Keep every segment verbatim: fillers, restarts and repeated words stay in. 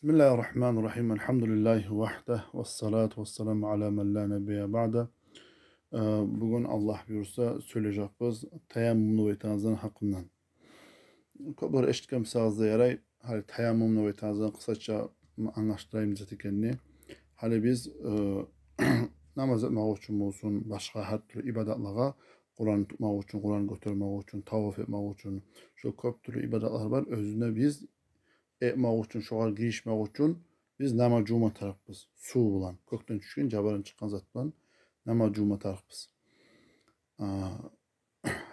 بسم الله الرحمن الرحيم. الحمد لله وحده والصلاة والسلام على من لا نبي بعده. Э, бугюн, Аллагь буюрса, сёйлежекбиз таяммумну айтагъан гьакъындан. Кёплер эшитген бусагъыз да ярай, гьали таяммумну айтагъан къысгъача англашдырайым зат экенни. Гьали биз, э, намаз этмек учун болсун, башгъа гьар тюрлю ибадатлагъа, Къуран тутмакъ учун, Къуран гётермек учун, таваф этмек учун, шо кёп тюрлю ибадатлар бар. Оьзюне биз этмек учун, шогъар гиришмек учун биз намаз жувма тарыкъбыз. Сув булан, кёкден тюшген, жабаран чыкъгъан зат булан намаз жувма тарыкъбыз. А,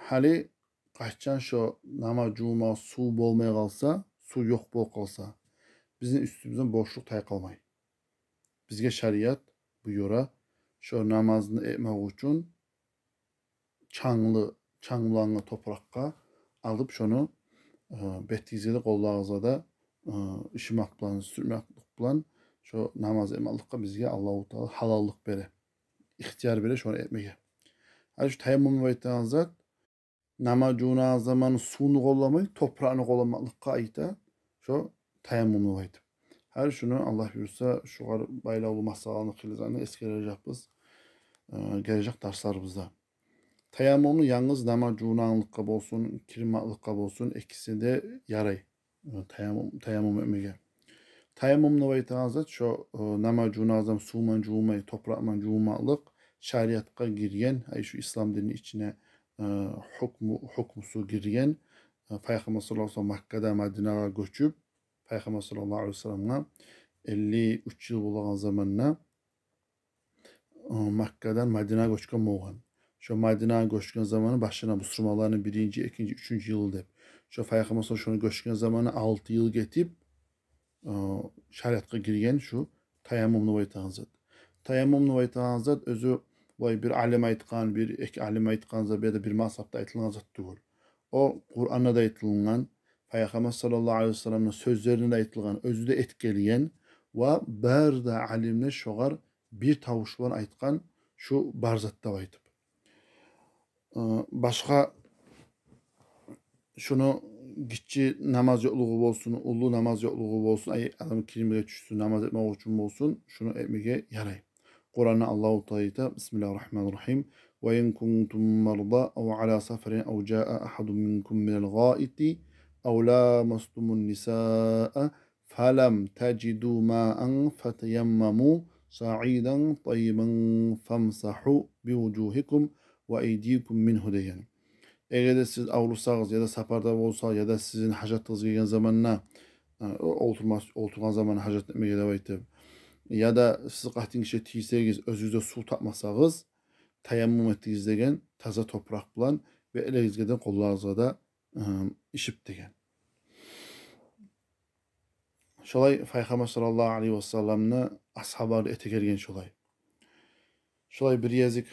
гьали къачан шо намаз жувма сув болмай къалса, сув ёкъ болуп къалса, бизин уьстюбюзден борчлукъ тайып къалмай. Бизге шариат буюра, шо намазны этмек учун чангы, чангылангъы топуракъгъа алып, шону, э, бетигизге де, къолларыгъызгъа да, э, ышымакъ булан, сюртмеклик булан шо намаз этмекликге бизге Аллагьу Таала гьалаллыкъ бере, ихтияр бере шону этмеге. Гьали шо таяммум деп айтагъан зат, намаз жувунагъан заман сувну къолламай, топуракъны къолламакълыкъгъа айта шо таяммумну айтып. Гьали шуну, Аллагь буюрса, шогъар байлавлу масъаланы къыйынлыгъын эсгережекбиз, э, гележек дарсларыбызда. Таяммумну янгыз намаз жувунагъанлыкъгъа болсун, киринмекликге болсун, экисине де ярай, э, таяммум, таяммум этмеге. Таяммум деп айтагъан зат шо, э, намаз жувунагъан заман сувман жувунмай, топуракъман жувунмакълыкъ шариатгъа гирген, ай, шу ислам динни ичине, э, гьукму, гьукмусу гирген. Э, Пайхаммар саллаллагьу алайгьи ва саллам Маккадан Мадинагъа гёчюп, Пайхаммар саллаллагьу алайгьи ва салламгъа элли уьч йыл болагъан заманда, э, Маккадан Мадинагъа гёчген болгъан. Шо Мадинагъа гёчген заманы башына, бусурманланы биринчи, экинчи, уьчюнчю йылы деп. Шо Пайхаммар саллаллагьу алайгьи ва саллам шону гёчген заманы алты йыл гетип, э, шариатгъа гирген шу таяммум деп айтагъан зат. Таяммум деп айтагъан зат оьзю булай бир алим айтгъан, бир-эки алим айтгъан зат, бир де бир мазгьабда айтылгъан зат тюгюл. О Къуранда да айтылынгъан, Пайхаммар саллаллагьу алайгьи ва салламны сёзлеринде де айтылгъан, оьзю де этип гелген ва бары да алимлер шогъар бир тавуш булан айтгъан шу бар зат деп айтып. Э, башгъа шуну гиччи намаз ёкълугъу болсун, уллу намаз ёкълугъу болсун, ай, адам киринмеге тюшсюн, намаз этмек учун болсун, шуну этмеге ярай. Къуранда Аллагьу Таала айта: بسم الله الرحمن الرحيم. وإن كنتم مرضى أو على سفر أو جاء أحد منكم من الغائط أو لامستم النساء فلم تجدوا ماء فتيمموا صعيدا طيبا فامسحوا بوجوهكم وأيديكم منه деген. Эгер де сиз аврусагъыз, яда сапарда болса, яда сизин гьажатыгъыз гелген заманда, э, олтурма-, олтургъан заманда гьажат этмеге деп айтып, яда сиз къатын гишиге тийсегиз, оьзюгюзде сув тапмасагъыз, таяммум этигиз деген, таза топуракъ булан бетлеригизге де, къолларыгъызгъа да, э, ышып деген. Шолай Пайхаммар саллаллагьу алайгьи ва салламны асгьабалары эте гелген шолай. Шолай бир гезик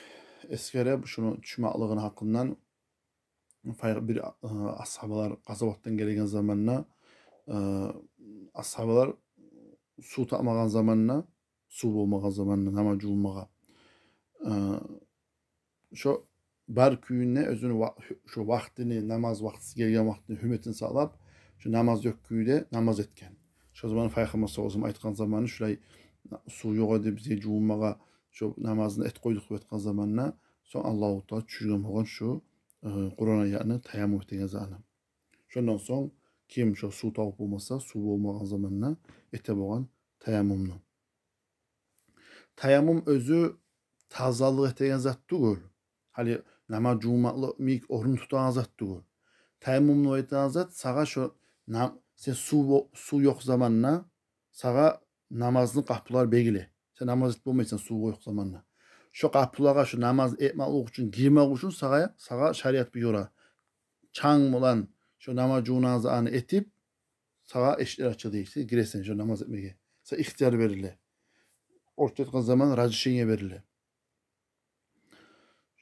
эсгере шуну тюшмеклигини гьакъындан. Пай-, бир, э, асгьабалар къазаватдан гелеген заманда, э, асгьабалар сув тапмагъан заманда, сув болмагъан заманда намаз жувунмагъа, э, шо бар кюйюнде оьзюню ва-, шо вакътини, намаз вакътиси гелген вакътини гьюрметин сакълап, шо намаз ёкъ кюйде намаз этген. Шо заман Пайхаммар саллаллагьу алайгьи ва саллам айтгъан заманы, шулай сув ёкъ эди бизге жувунмагъа, шо намазны этип къойдукъ деп айтгъан заманда, сонг Аллагьу Таала тюшюрген болгъан шу, э, Къуран аятны, таяммум этеген затны. Шондан сонг ким шо сув тавуп болмаса, сув болмагъан заманда эте болгъан таяммумну. Таяммум оьзю тазалыкъ этеген зат тюгюл. Гьали намаз жувунмакълыкъ йимик орун тутагъан зат тюгюл. Таяммум деп айтагъан зат сагъа шо нам-, сен сув бо-, сув ёкъ заманда сагъа намазны къапулары бегиле. Сен намаз этип болмайсан сув ёкъ заманда. Шо къапулагъа шо намаз этмеклик учун, гирмек учун сагъа, сагъа шариат буюра. Чанг булан шо намаз жувунагъан затны этип, сагъа эшиклер ачылды, сен гиресен шо намаз этмеге. Сагъа ихтияр бериле. Орусча айтгъан заман разрешение бериле.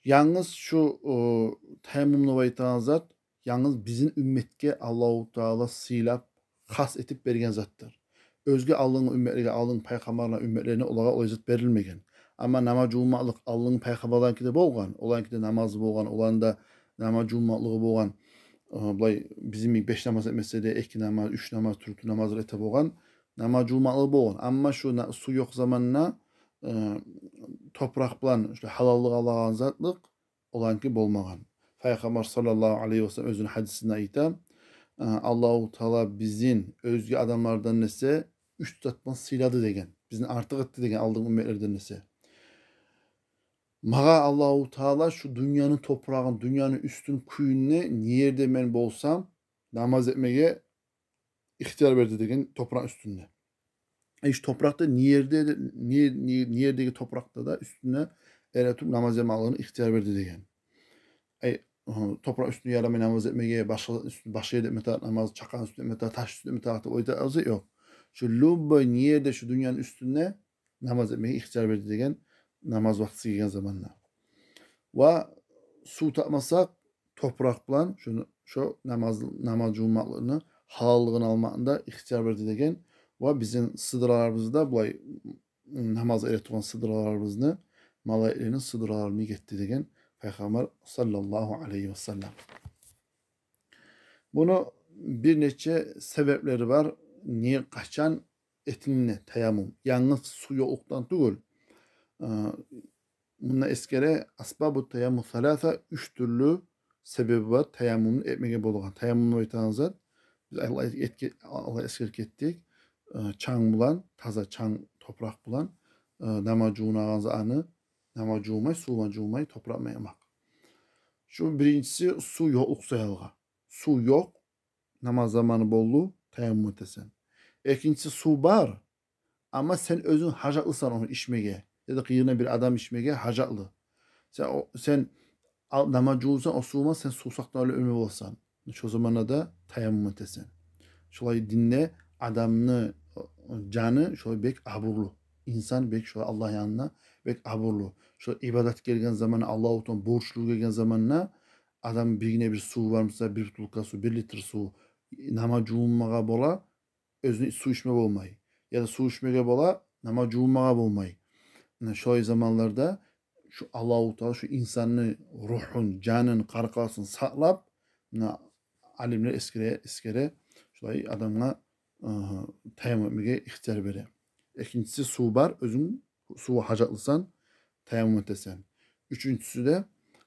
Янгыз шу, э, таяммум деп айтагъан зат, янгыз бизин умметге Аллагьу Таала сыйлап, хас этип берген затдыр. Оьзге алдынгъы умметлеге, алдынгъы пайхаммарланы умметлерине, олагъа олай зат берилмеген. Амма намаз жувунмакълыкъ алдынгъы пайхаммарларынки де болгъан, оларынки де намазы болгъан, оланы да намаз жувунмакълыгъы болгъан. Э, булай бизин йимик беш намаз этмесе де, эки намаз, уьч намаз, тюрлю-тюрлю намазлар эте болгъан. намаз жувмакълыгъы болгъан. Амма шу на-, сув ёкъ заманда, э, топуракъ булан шу гьалаллыкъ алагъан затлыкъ оланки болмагъан. Пайхаммар саллаллагьу алайгьи ва саллам оьзюню гьадисинде айта, э, Аллагьу Таала бизин оьзге адамлардан эсе уьч зат булан сыйлады деген. Бизин артыкъ этди деген алдынгъы умметлерден эсе. Магъа Аллагьу Таала шу дюньяны топурагъын, дюньяны уьстюн, кюйюн де, не ерде мен болсам, намаз этмеге ихтияр берди деген топуракъ уьстюнде. Э, шу топуракъда не ерде, не, не, не ердеги топуракъда да уьстюнде эретуруп намаз этмекликни ихтияр берди деген. Ай, гьы, топуракъ уьстюнде ярамай намаз этмеге, башгъа уьстю-, башгъа ерде этме тарыкъ намаз, чакъаны уьстюнде этме тарыкъ, ташны уьстюнде этме тарыкъ деп айтабыз, ёкъ. Шу любой не ерде шу дюньяны уьстюнде намаз этмеге ихтияр берди деген, намаз вакътиси гелген заманда. Ва сув тапмасакъ, топуракъ булан шуну, шо намаз, намаз жувмакълыкъны гьалаллыгъын алмакъны да ихтияр берди деген. Ва бизин сыдраларыбызда булай намаз эретургъан сыдраларыбызны малайиклени сыдралары йимик этди деген Пайхаммар саллаллагьу алайгьи ва саллам. Муну бир нече себеплери бар. Не, къачан этилине таяммум? Янгыз сув ёкълукъдан тюгюл. Э, мунда эсгере асбабу таяммум саласа, уьч тюрлю себеби бар таяммумну этмеге болагъан. Таяммум деп айтагъан зат, биз алай этге-, алай эсгерип гетдик. Э, чанг булан, таза чанг топуракъ булан, э, намаз жувунагъан затны, намаз жувунмай, сув булан жувунмай, топуракъ булан этмек. Шу биринчиси, сув ёкълукъ саялгъа. Сув ёкъ, намаз заманы болду, таяммум этесен. Экинчиси, сув бар, амма сен оьзюнг гьажатлысан ону ичмеге, яда къырыйынгда бир адам ичмеге гьажатлы. Сен о, сен ал-, намаз жувунсанг, о сув булан сен сувсакъдан оьле оьлме боласан. Шо заманда да таяммум этесен. Шолай динде адамны, э, жаны шолай бек абурлу. Инсан бек шолай Аллагь янында бек абурлу. Шолай ибадат гелген заманда, Аллагьу Таала борчлу гелген заманда, адам биргине бир сув бар буса, бир бутылка сув, бир литр сув, намаз жувунмагъа бола, оьзюню сув ичме болмай. Яда сув ичмеге бола, намаз жувунмагъа болмай. Муна шолай заманларда шу Аллагьу Таала шу инсанны ругьун, жанын, къаркъарасын сакълап, муна алимлер эсгере, эсгере, шолай адамгъа, э, таяммум этмеге ихтияр бере. Экинчиси, сув бар, оьзюнг сувгъа гьажатлысан, таяммум этесен. Уьчюнчюсю де,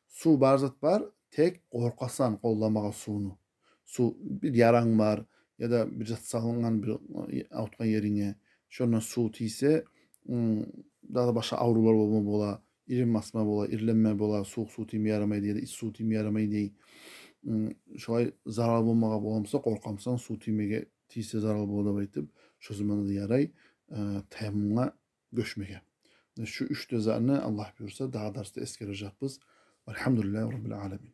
сув бар зат бар, тек къоркъасан къолламагъа сувну. Сув, бир яранг бар, яда бир зат салынгъан бир, э, авуртгъан еринге, шондан сув тийсе, м, дагъы да башгъа аврувлар болма бола, ирин басма бола, ирленме бола, сувукъ сув тийме ярамай дей, яда исси сув тийме ярамай дей. М, шолай зарал болмагъа бола буса, къоркъа бусанг, сув тиймеге, тийсе зарал бола деп айтып, шо заманда да ярай, э, таяммумгъа гёчмеге. Шу уьч де затны, Аллагь буюрса, дагъы дарсда эсгережекбиз. Альгьамдулиллагьи раббил аламин.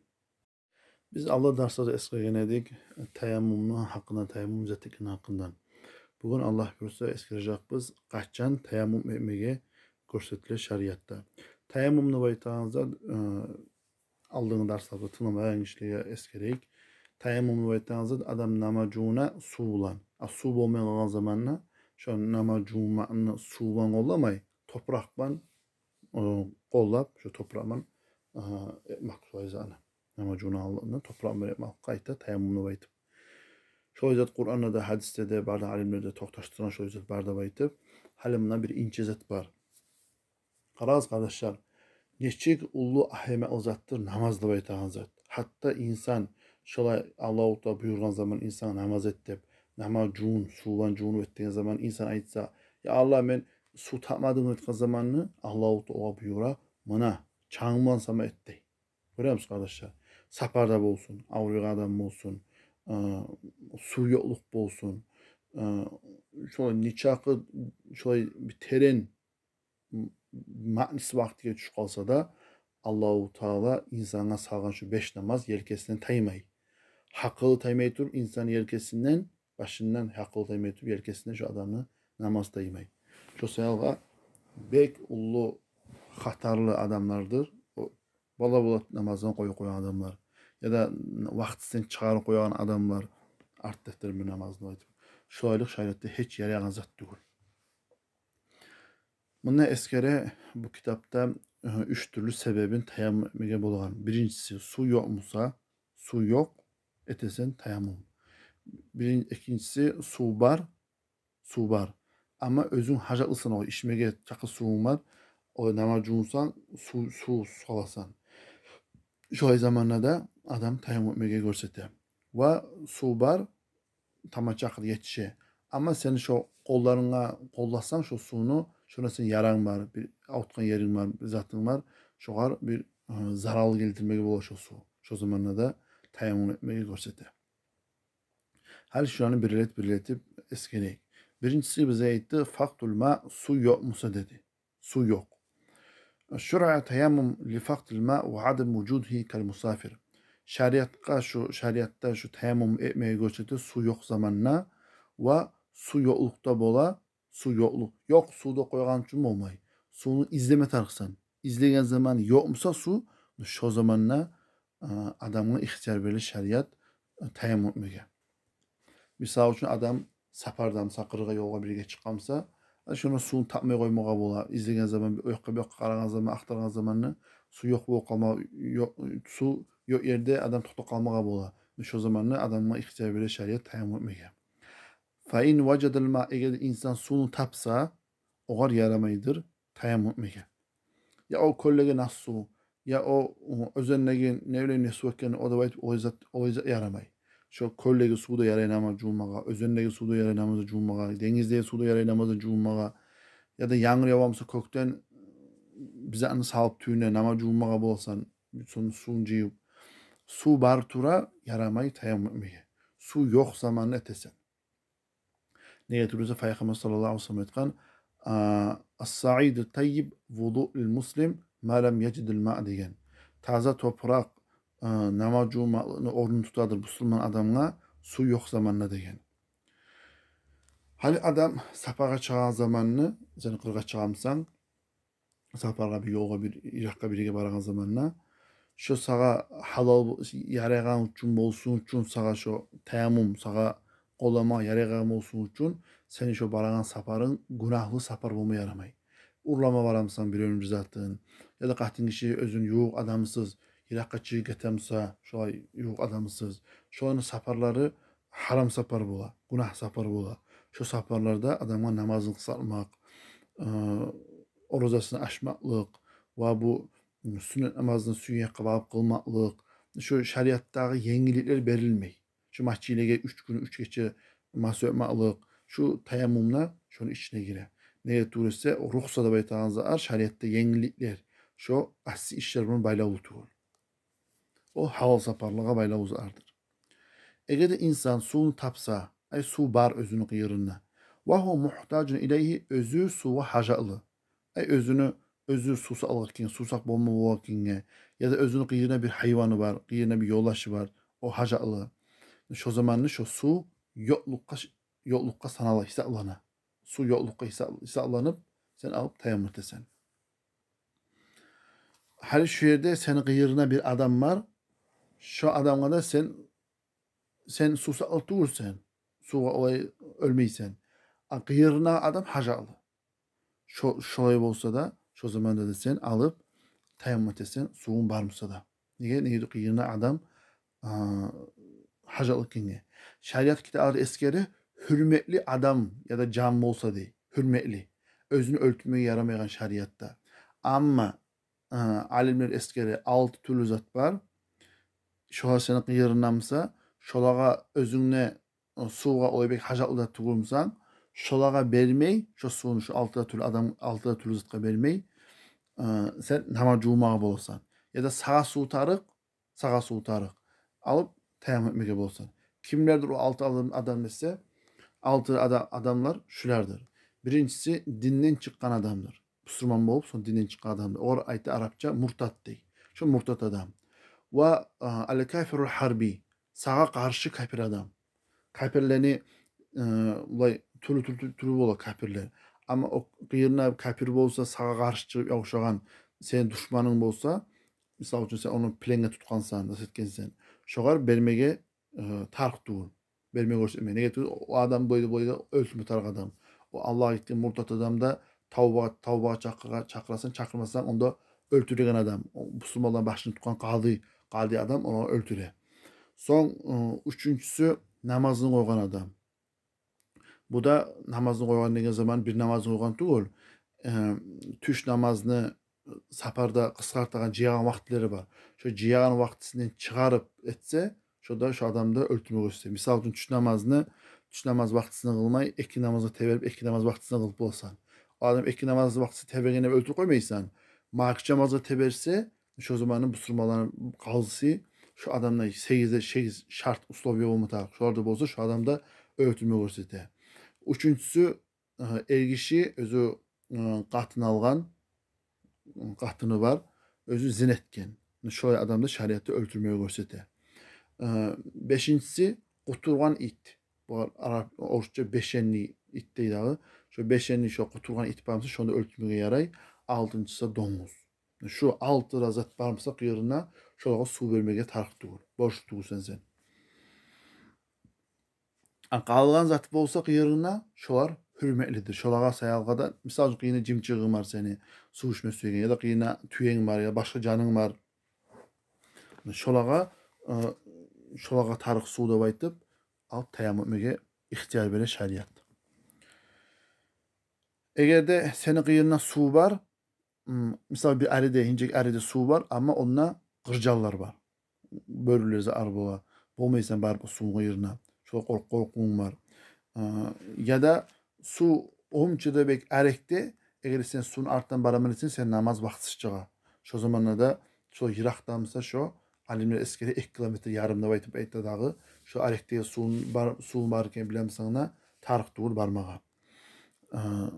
Биз алда дарсларда эсгерген эдик таяммумну гьакъындан, таяммум зат экени гьакъындан. Бугюн, Аллагь буюрса, эсгережекбиз, къачан таяммум этмеге гёрсетиле шариатда. Таяммум деп айтагъан зат, э, алдынгы дарсларда тынгламагъан гишилеге эсгерейик. Таяммум деп айтагъан зат, адам намаз жувуна сув булан. А сув болмай къалгъан заманда, шо намаз жувунмакъны сув булан къолламай, топуракъ булан, э, къоллап, шо топуракъ булан, э, этмек шолай затны. Намаз жувунагъанлыкъны топуракъ булан этмек, къайта таяммум деп айтып. Шолай зат Къуранда да, гьадисде де бар да, алимлер де токъташдыргъан шолай зат бар деп айтып. Гьали мунда бир инче зат бар. Къарагъыз, къардашлар, нечик уллу агьамиятлы затдыр намаз деп айтагъан зат. Гьатта инсан шолай Аллагьу Таала буюргъан заман инсангъа намаз эт деп, намаз жувун, сув булан жувунуп эт деген заман инсан айтса: «Я Аллагь, мен сув тапмадым», — деп айтгъан заманны Аллагьу Таала огъар буюра: «Муна, чанг булан сама эт», — дей. Гёремисиз, къардашлар? Сапарда болсун, авруйгъан адам болсун, э, сув ёкълукъ болсун, э, шолай нечакъы, шолай бир терен м-, маънасы вакътиге тюшюп къалса да, Аллагьу Таала инсангъа салгъан шу беш намаз елкесинден таймай. Гьакъылы таймай туруп инсанны елкесинден, башындан гьакъылы таймай туруп елкесинден шу адамны намаз таймай. Шо саялгъа бек уллу хатарлы адамлардыр о бала-бала намазын къоюп къоягъан адамлар, яда вакътисинден чыгъарып къоягъан адамлар, артда этермен намазны деп айтып. Шолайлыкъ шариатда гьеч ярайгъан зат тюгюл. Мунда эсгере бу китапда, э, уьч тюрлю себебин таяммум этмеге болагъан. Биринчиси, сув ёкъ буса, сув ёкъ, этесен таяммум. Бирин-, экинчиси, сув бар, сув бар. Амма оьзюнг гьажатлысан, о ичмеге чакъы сувунг бар. О намаз жувунсанг, сув, сувсуз къаласан. Шолай заманда да адам таяммум этмеге гёрсете. Ва сув бар, таман чакъы етише. Амма сени шо къолларынга къолласанг шо сувну, шонда сени яранг бар, бир авуртгъан еринг бар, бир затынг бар, шогъар бир, э, зарал гелтирмеге бола шо сув. Шо заманда да таяммум этмеге гёрсете. Гьали шуланы бирлетип-бирлетип эсгерейик. Биринчиси бизге айтды, факъдул ма, сув ёкъ буса деди. Сув ёкъ. Шуриа таяммум ли факъдил ма ва адам вужудигьи кал мусафир. Шариатгъа шу, шариатда шу таяммум этмеге гёрсете сув ёкъ заманда ва сув ёкълукъда бола, сув ёкълукъ. Ёкъ, сувда къойгъан учун болмай. Сувну излеме тарыкъсан. Излеген заман ёкъ буса сув, шо заманда, а, адамгъа ихтияр берди шариат, а, таяммум этмеге. Мисал учун, адам сапарда, мисал, къыргъа ёлгъа бирге чыкъгъан буса, а, шонда сувну тапмай къоймагъа бола. Излеген заман, о якъгъа, бу якъгъа къарагъан заман, ахтаргъан заманда сув ёкъ болуп къалма, ёкъ, сув ёкъ ерде адам токътап къалмагъа бола. Шо заманда адамгъа ихтияр берди шариат таяммум этмеге. Фа ин важадал ма, эгер де инсан сувну тапса, огъар ярамайдыр таяммум этмеге. Я о кёлдеги нас сув, я о, о, оьзендеги, не билейим, не сув экен, о да айтып, о зат, о зат ярамай. Шо кёлдеги сув да ярай намаз жувунмагъа, оьзендеги сув да ярай намаз жувунмагъа, денгиздеги сув да ярай намаз жувунмагъа. Я да янгур явгъан буса кёкден, бир затны салып тюбюне, намаз жувунмагъа боласан, сонг сувун жыйып. Сув бар тура ярамай таяммум этмеге. Сув ёкъ заманда этесен. Неге тюгюл де Пайхаммар саллаллагьу алайгьи ва саллам айтгъан, а, «Ас-саиду таййиб вудуъ лил муслим ма лам яжидил ма» деген. Таза топуракъ, а, намаз жувунмакълыкъны орнун тутадыр бусурман адамгъа сув ёкъ заманда деген. Гьали адам сапаргъа чыгъагъан заманны, сен къыргъа чыгъамсан, сапаргъа, бир ёлгъа, бир йыракъгъа бирге барагъан заманда, шо сагъа гьалал бо-, ярайгъан учун болсун учун, сагъа шо таяммум, сагъа къоллама ярайгъан болсун учун, сени шо барагъан сапарынг гюнагьлы сапар болма ярамай. Урлама барамсан биревню бир затын, я да къатын гиши оьзюн ювукъ адамсыз йыракъгъа чыгъып гетемуса, шолай ювукъ адамсыз, шоланы сапарлары гьарам сапар бола, гюнагь сапар бола. Шо сапарларда адамгъа намазын къысгъартмакъ, э, оразасын ачмакълыкъ ва бу сюннет намазны сюйген якъгъа багъып къылмакълыкъ, шо шариатдагъы енгилликлер берилмей. Шо масжидлеге уьч гюн, уьч гече мас этмакълыкъ, шо таяммумда шону ичине гире. Неге тюгюл эсе, о рухса деп айтагъан зат шариатда енгилликлер, шо асси ишлер булан байлавлу тюгюл. О гьалал сапарлагъа байлавлу затдыр. Эгер де инсан сувну тапса, ай, сув бар оьзюню къыйырында, ва гьува мугьтажун илайгьи, оьзю сувгъа гьажатлы, ай, оьзюню, оьзю сувсакълыкъ экенге, сувсакъ болма болгъан экенге, я да оьзюню къыйырында бир гьайваны бар, къыйырында бир ёлдашы бар, о гьажатлы. Шо заманны шо сув ёкълукъгъа, ёкълукъгъа санала, гьисаплана. Сув ёкълукъгъа гьисап-, гьисапланып, сен алып таяммум этесен. Гьали шо ерде сени къыйырынгда бир адам бар. Шо адамгъа да сен, сен сувсакълыкъ тюгюлсен. Сувгъа олай оьлмейсен. А къыйырынгда адам гьажатлы. Шо-, шолай болса да, шо заманда да сен алып таяммум этесен, сувунг бар буса да. Неге? Неге де къыйырынгда адам, а, гьажатлы экенге. Шариат китапларда эсгере, гьюрметли адам я да жан болса дей. Гьюрметли. Оьзюн оьлтюрмеге ярамайгъан шариатда. Амма, а, алимлер эсгере, алты тюрлю зат бар. Шолар сени къыйырынгда буса, шолагъа оьзюнг де, а, сувгъа олай бек гьажатлы да тюгюл бусанг, шолагъа бермей, шо сувну, шо алты да тюрлю адам, алты да тюрлю затгъа бермей, а, сен намаз жувунмагъа боласан. Я да сагъа сув тарыкъ, сагъа сув тарыкъ. Алып таяммум этмеге боласан. Кимлердир о алты адам, адам десе, алты ада-, адамлар шулардыр. Биринчиси динден чыкъгъан адамдыр. Бусурман болуп, сонг динден чыкъгъан адамдыр. Огъар айта арапча муртад дей. Шо муртад адам. Ва, а, ал-кафирул гьарби. Сагъа къаршы капир адам. Капирлени, э, булай тюрлю, тюрлю, тюрлю бола капирлер. Амма о къыйырынгда капир болса, сагъа къаршы чыгъып ябушагъан сени душманынг болса, мисал учун, сен ону пленге тутгъансан, нас этгенсен, шогъар бермеге, э, тарыкъ тюгюл. Бермеге гёрсетмей. Неге тюгюл? О адам бойда, бойда оьлтюрме тарыкъ адам. О Аллагьгъа гетген муртад адам да, тавба, тавбагъа чакъыра-, чакъырасан, чакъырмасанг, онда оьлтюреген адам. О бусурманланы башын тутгъан къади, къади адам ону оьлтюре. Сонг, э, уьчюнчюсю намазын къойгъан адам. Бу да намазны къойгъан деген заман бир намазны къойгъан тюгюл, э, тюш намазны сапарда къысгъартагъан, жыягъан вакътилери бар. Шо жыягъан вакътисинден чыгъарып этсе, шо да шо адамны оьлтюрме гёрсете. Мисал учун, тюш намазны, тюш намаз вакътисине къылмай, экинди намазгъа теберип, экинди намаз вакътисине къылып боласан. О адам экинди намаз вакътисине теберген деп оьлтюрюп къоймайсан. Магьриб намазгъа теберсе, шо заманны бусурманланы къазиси, шо адамда сегиз де сегиз шарт, условия болма тарыкъ. Шолар да болса, шо адамны оьлтюрме гёрсете. Уьчюнчюсю, э, эргиши оьзю, э, къатын алгъан, къатыны бар, оьзю зина этген. Шолай адамны шариатда оьлтюрмеге гёрсете. Э, бешинчиси, къутургъан ит. Булар араб, орусча бешенный ит дей дагъы. Шо бешенный, шо къутургъан ит бар буса, шону оьлтюрмеге ярай. Алтынчысы, донгуз. Шу алты да зат бар буса къырыйында, шолагъа сув бермеге тарыкъ тюгюл, борчлу тюгюлсен сен. А къалгъан зат болса къырыйында, шолар гьюрметлидир. Шолагъа саялгъа да, мисал учун, къырыйында жымчыгъынг бар сени, сув ичме сюеген, яда къырыйында тюенг бар, я башгъа жанынг бар. Шолагъа, э, шолагъа тарыкъ сув деп айтып, алып таяммум этмеге ихтияр бере шариат. Эгер де сени къырыйында сув бар, м, мисал, бир ариде, инжек ариде сув бар, амма онда къыржанлар бар. Бёрюлер, зар бола. Болмайсан барып о сувну къырыйына. Шо къоркъ-, къоркъувунг бар. А, яда сув онча да бек арекде, эгер сен сувну артындан бараман десенг, сени намаз вакътиси чыгъа. Шо заманда да, шо йыракъда буса, шо алимлер эсгере, эки километр ярым деп айтып айта дагъы. Шо арекдеги сувну бар, сувну бар экенин билемисен, тарыкъ тюгюл бармагъа. А,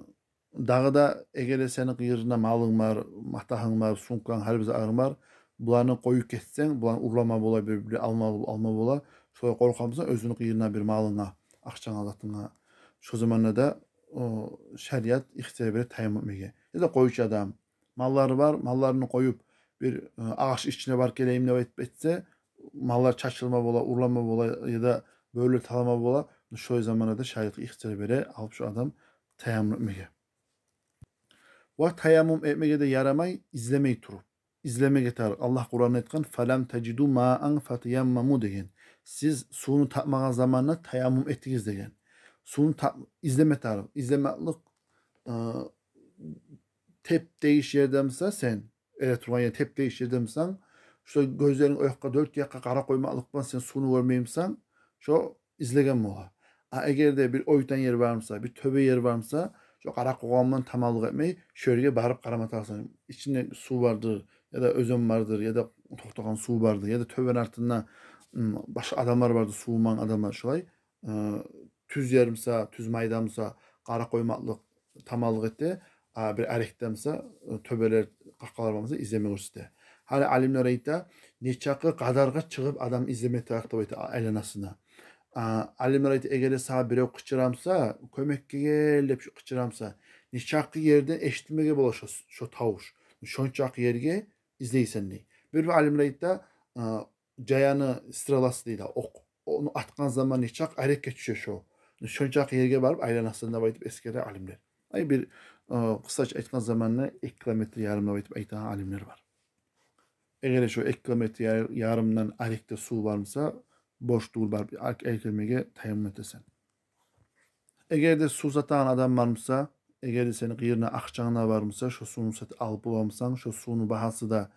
дагъы да, эгер де сени къырыйында малынг бар, матагьынг бар, сумканг, гьар бир затынг бар, буланы къоюп гетсенг, буланы урлама бола, бир-бир алма, алма бола. Шолай къоркъамысан оьзюню къырыйына бир малынга, акъчанга, затынга, шо заманда да, о, шариат ихтияр бере таяммум этмеге. Яда къойчу адам, маллары бар, малларын къоюп, бир, э, агъач ичине барып гелейим деп айтып этсе, маллар чачылма бола, урлама бола, яда бёрюлер талама бола. Шолай заманда да шариат ихтияр бере алып шо адам таяммум этмеге. Ва таяммум этмеге де ярамай излемей туруп. Излемеге тарыкъ. Аллагь Къуранда айтгъан: «Фалам тажиду маан фатаяммаму», – деген. Сиз сувну тапмагъан заманда таяммум этигиз деген. Сувну тап-, излеме тарыкъ. Излемеклик, э, теп-тегиш ерде буса сен, эретургъан ер теп-тегиш ерде бусанг, шо гёзлеринг о якъгъа, дёрт якъгъа къарап къоймакълыкъ булан сен сувну гёрмей бусанг, шо излеген бола. А эгер де бир ойтан ер бар буса, бир тёбе ер бар буса, шо къарап къойгъан булан таманлыкъ этмей, шо ерге барып къарама тарыкъсан. Ичинде сув бардыр, яда оьзен бардыр, яда токътагъан сув бардыр, яда тёбени артында, м, башгъа адамлар бардыр, сув ман адамлар, шолай. Э, тюз ер буса, тюз майдан буса, къарап къоймакълыкъ таманлыкъ эте, а бир арекде буса, э, тёбелер, къакъалар бар буса, излеме гёрсете. Гьали алимлер айта, нечакъы къадаргъа чыгъып адам излеме тарыкъ деп айта, а, айланасына. А, алимлер айта, эгер де сагъа бирев къычыра буса, «Кёмекге гел», – деп шу къычыра буса, нечакъы ерден эшитилмеге бола шо, шо тавуш, шончакъы ерге излейсен дей. Бир-бир алимлер айта, а, жаяны стреласы дей дагъы, окъ. Ону атгъан заман нечакъы арекге тюше шо, шончакъы ерге барып айланасан деп айтып эсгере алимлер. Ай бир, э, къысгъача айтгъан заманда эки километр ярым деп айтып айтагъан алимлер бар. Эгер де шо эки километр яр-, ярымдан арекде сув бар буса, борч тюгюл барып ар-, арекге гирмеге, таяммум этесен. Эгер де сув сатагъан адам бар буса, эгер де сени къырыйынгда акъчанг да бар буса, шо сувну сатып алып бола бусанг, шо сувну багьасы да,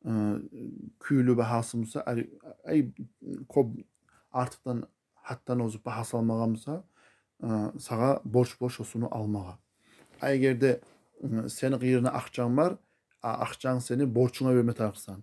э, кюйлю багьасы буса, ай, ай, кёп, артыкъдан гьаддан озуп багьасы алмагъан буса, э, сагъа борч бола шо сувну алмагъа. А эгер де, э, сени къырыйынгда акъчанг бар, а акъчангны сени борчунга берме тарыкъсан.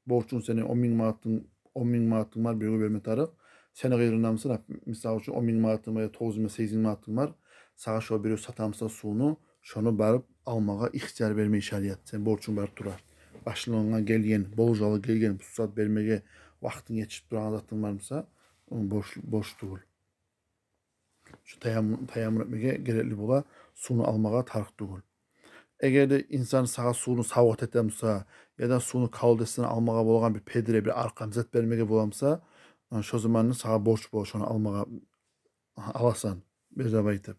Борчунг сени он минг манатынг, он минг манатынг бар, биревге берме тарыкъ. Сени къырыйынгда, мисал, мисал учун, он минг манатынг бар, я тогъуз минг, сегиз минг манатынг бар. Сагъа шо бирев сата буса сувну, шону барып алмагъа ихтияр бермей шариат. Сен борчунг барып турар. Башлангъа гелген, болжалы гелген, бу сагьат бермеге вакътинг етишип турагъан затынг бар буса, борч, борч тюгюл. Шо таяммум, таяммум этмеге герекли бола, сувну алмагъа тарыкъ тюгюл. Эгер де инсан сагъа сувну савгъат эте буса, яда сувну колодецден алмагъа болагъан бир педре, бир аркъам зат бермеге бола буса, э, шо заманда сагъа борч бола шону алмагъа, аласан, бер деп айтып.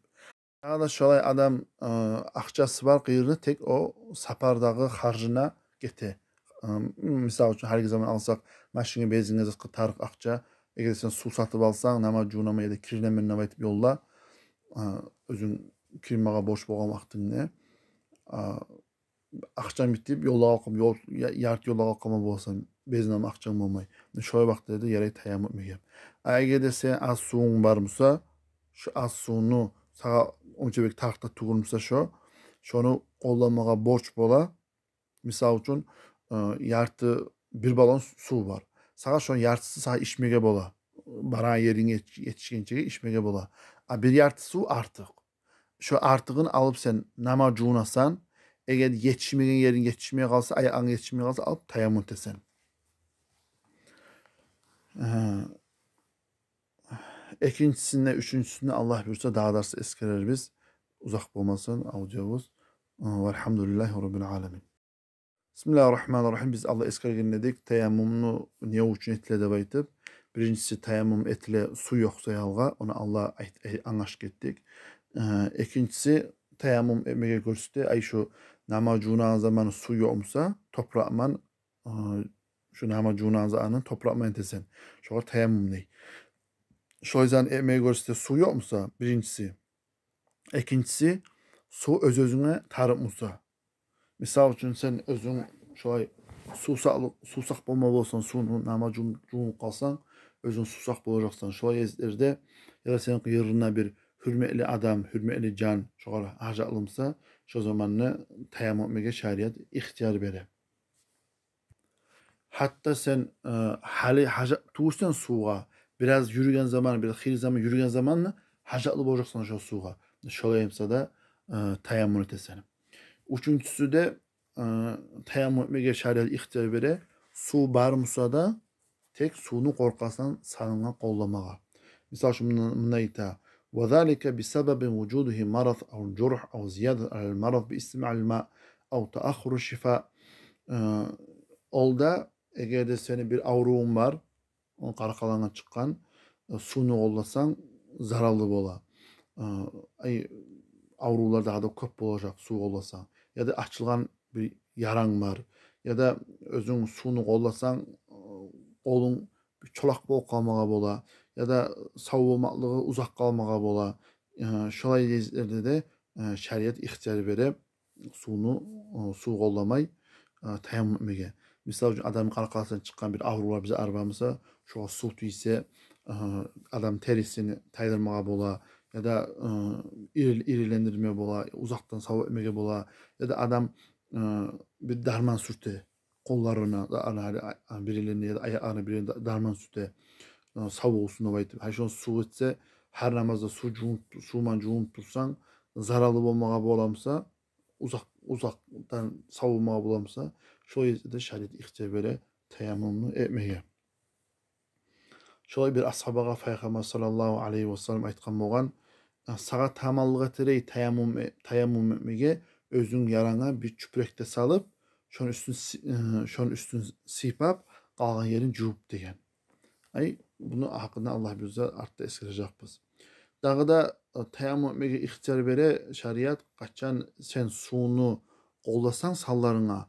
Дагъы да шолай адам, э, акъчасы бар къырыйында, тек о сапардагъы харжына гете. Э, мисал учун, гьалиги заман алсакъ, машинге, бензинге, затгъа тарыкъ акъча. Эгер сен сув сатып алсанг, намаз жувунаман яда кирине мен деп айтып ёлда, а, оьзюнг кирмеге борч болгъан вакътингде, а, акъчанг битип, ёлгъа къалкъам, ёл, я-, ярты ёлгъа къалкъама боласан, безин алма акъчанг болмай. Шолай вакътилерде ярай таяммум этмеге. А эгер де сени аз сувунг бар буса, шо аз сувну, сагъа онча бек тарыкъ да тюгюл буса шо, шону къолламагъа борч бола. Мисал учун, э, ярты, бир баллон сув бар. Сагъа шону яртысы сагъа ичмеге бола. Барагъан еринге ет-, етишгенчеге ичмеге бола. А бир ярты сув артыкъ. Шо артыгъын алып сен намаз жувунасан, эгер етишмеген еринг етишмей къалса, аякъынг етишмей къалса, алып таяммум этесен. Э, экинчисин де, уьчюнчюсюн де, Аллагь буюрса, дагъы дарсда эсгерербиз. Узакъ болмасын аудиобуз. Э, валгьамдулиллагьи раббил аламин. Бисмиллагьи ррагьмани ррагьим. Биз алда эсгерген эдик, таяммумну не учун этиле деп айтып. Биринчиси, таяммум этиле сув ёкъ саялгъа, ону алда айт-, э, англашып гетдик. Э, экинчиси, таяммум этмеге гёрсете, ай, шу намаз жувунагъан заманы сув ёкъ буса, топуракъ ман, э, шу намаз жувунагъан затны топуракъ ман этесен. Шогъар таяммум дей. Шолай затны этмеге гёрсете, сув ёкъ буса, биринчиси. Экинчиси, сув оьз-оьзюнге тарыкъ буса. Мисал учун, сен оьзюнг шолай сувсакълыкъ, сувсакъ болма боласан, сувну, намаз жувун-, жувунуп къалсанг, оьзюнг сувсакъ болажакъсан. Шолай гезиклерде, яда сени къырыйынгда бир гьюрметли адам, гьюрметли жан шогъар гьажатлы буса, шо заманда таяммум этмеге шариат ихтияр бере. Гьатта сен, э, гьали гьажатлы тюгюлсен сувгъа, бираз юрюген заман, бираз хыйлы заман юрюген заманда гьажатлы болажакъсан шо сувгъа. Шолай буса да, э, таяммум этесен. Уьчюнчюсю де, э, таяммум этмеге шариат ихтияр бере, сув бар буса да, тек сувну къоркъасан санынга къолламагъа. Мисал учун, мунда, мунда айта: «Ва залика би сабаби вужудигьи марад ав жургь ав зиядат алал марад би истималил ма ав тааххуру шифа». Э, ол да, эгер де сени бир аврувунг бар, о къаркъарангдан чыкъгъан, э, сувну къолласанг, зараллы бола. Э, ай, аврувлар дагъы да кёп болажакъ, сув къолласанг. Яда ачылгъан бир яранг бар, яда оьзюнг сувну къолласанг, э, къолунг бир чолакъ болуп къалмагъа бола, яда сав болмакълыгъы узакъ къалмагъа бола. Э, шолай гезиклерде де, э, шариат ихтияр бере сувну, э, сув къолламай, э, таяммум этмеге. Мисал учун, адамны къаркъарасындан чыкъгъан бир аврувлар бизде бар буса, шогъар сув тийсе, э, адам терисин тайдырмагъа бола, яда, э, ирил-, ирилендирме бола, узакъдан сав этмеге бола, яда адам, э, бир дарман сюрте къолларына, да, ана, ана, ана, бир элине яда аякъларына бир да-, дарман сюрте, э, сав болсун деп айтып. Гьали шону сув этсе, гьар намазда сув жувунуп, сув ман жувунуп турсанг, зараллы болмагъа бола буса, узакъ, узакъдан сав болмагъа бола буса, шо ерде де шариат ихтияр бере таяммумну этмеге. Шолай бир асгьабагъа Пайхаммар саллаллагьу алайгьи ва саллам айтгъан болгъан: «Сагъа таманлыкъ этерей таяммум, таяммум этмеге, оьзюнг яранга бир чюпюрек де салып, шону уьстюн си-, э, шону уьстюн сыйпап, къалгъан ерин жувуп», — деген. Ай, буну гьакъында Аллагь буюрса артда эсгережекбиз. Дагъы да, э, таяммум этмеге ихтияр бере шариат, къачан сен сувну къолласанг санларынга,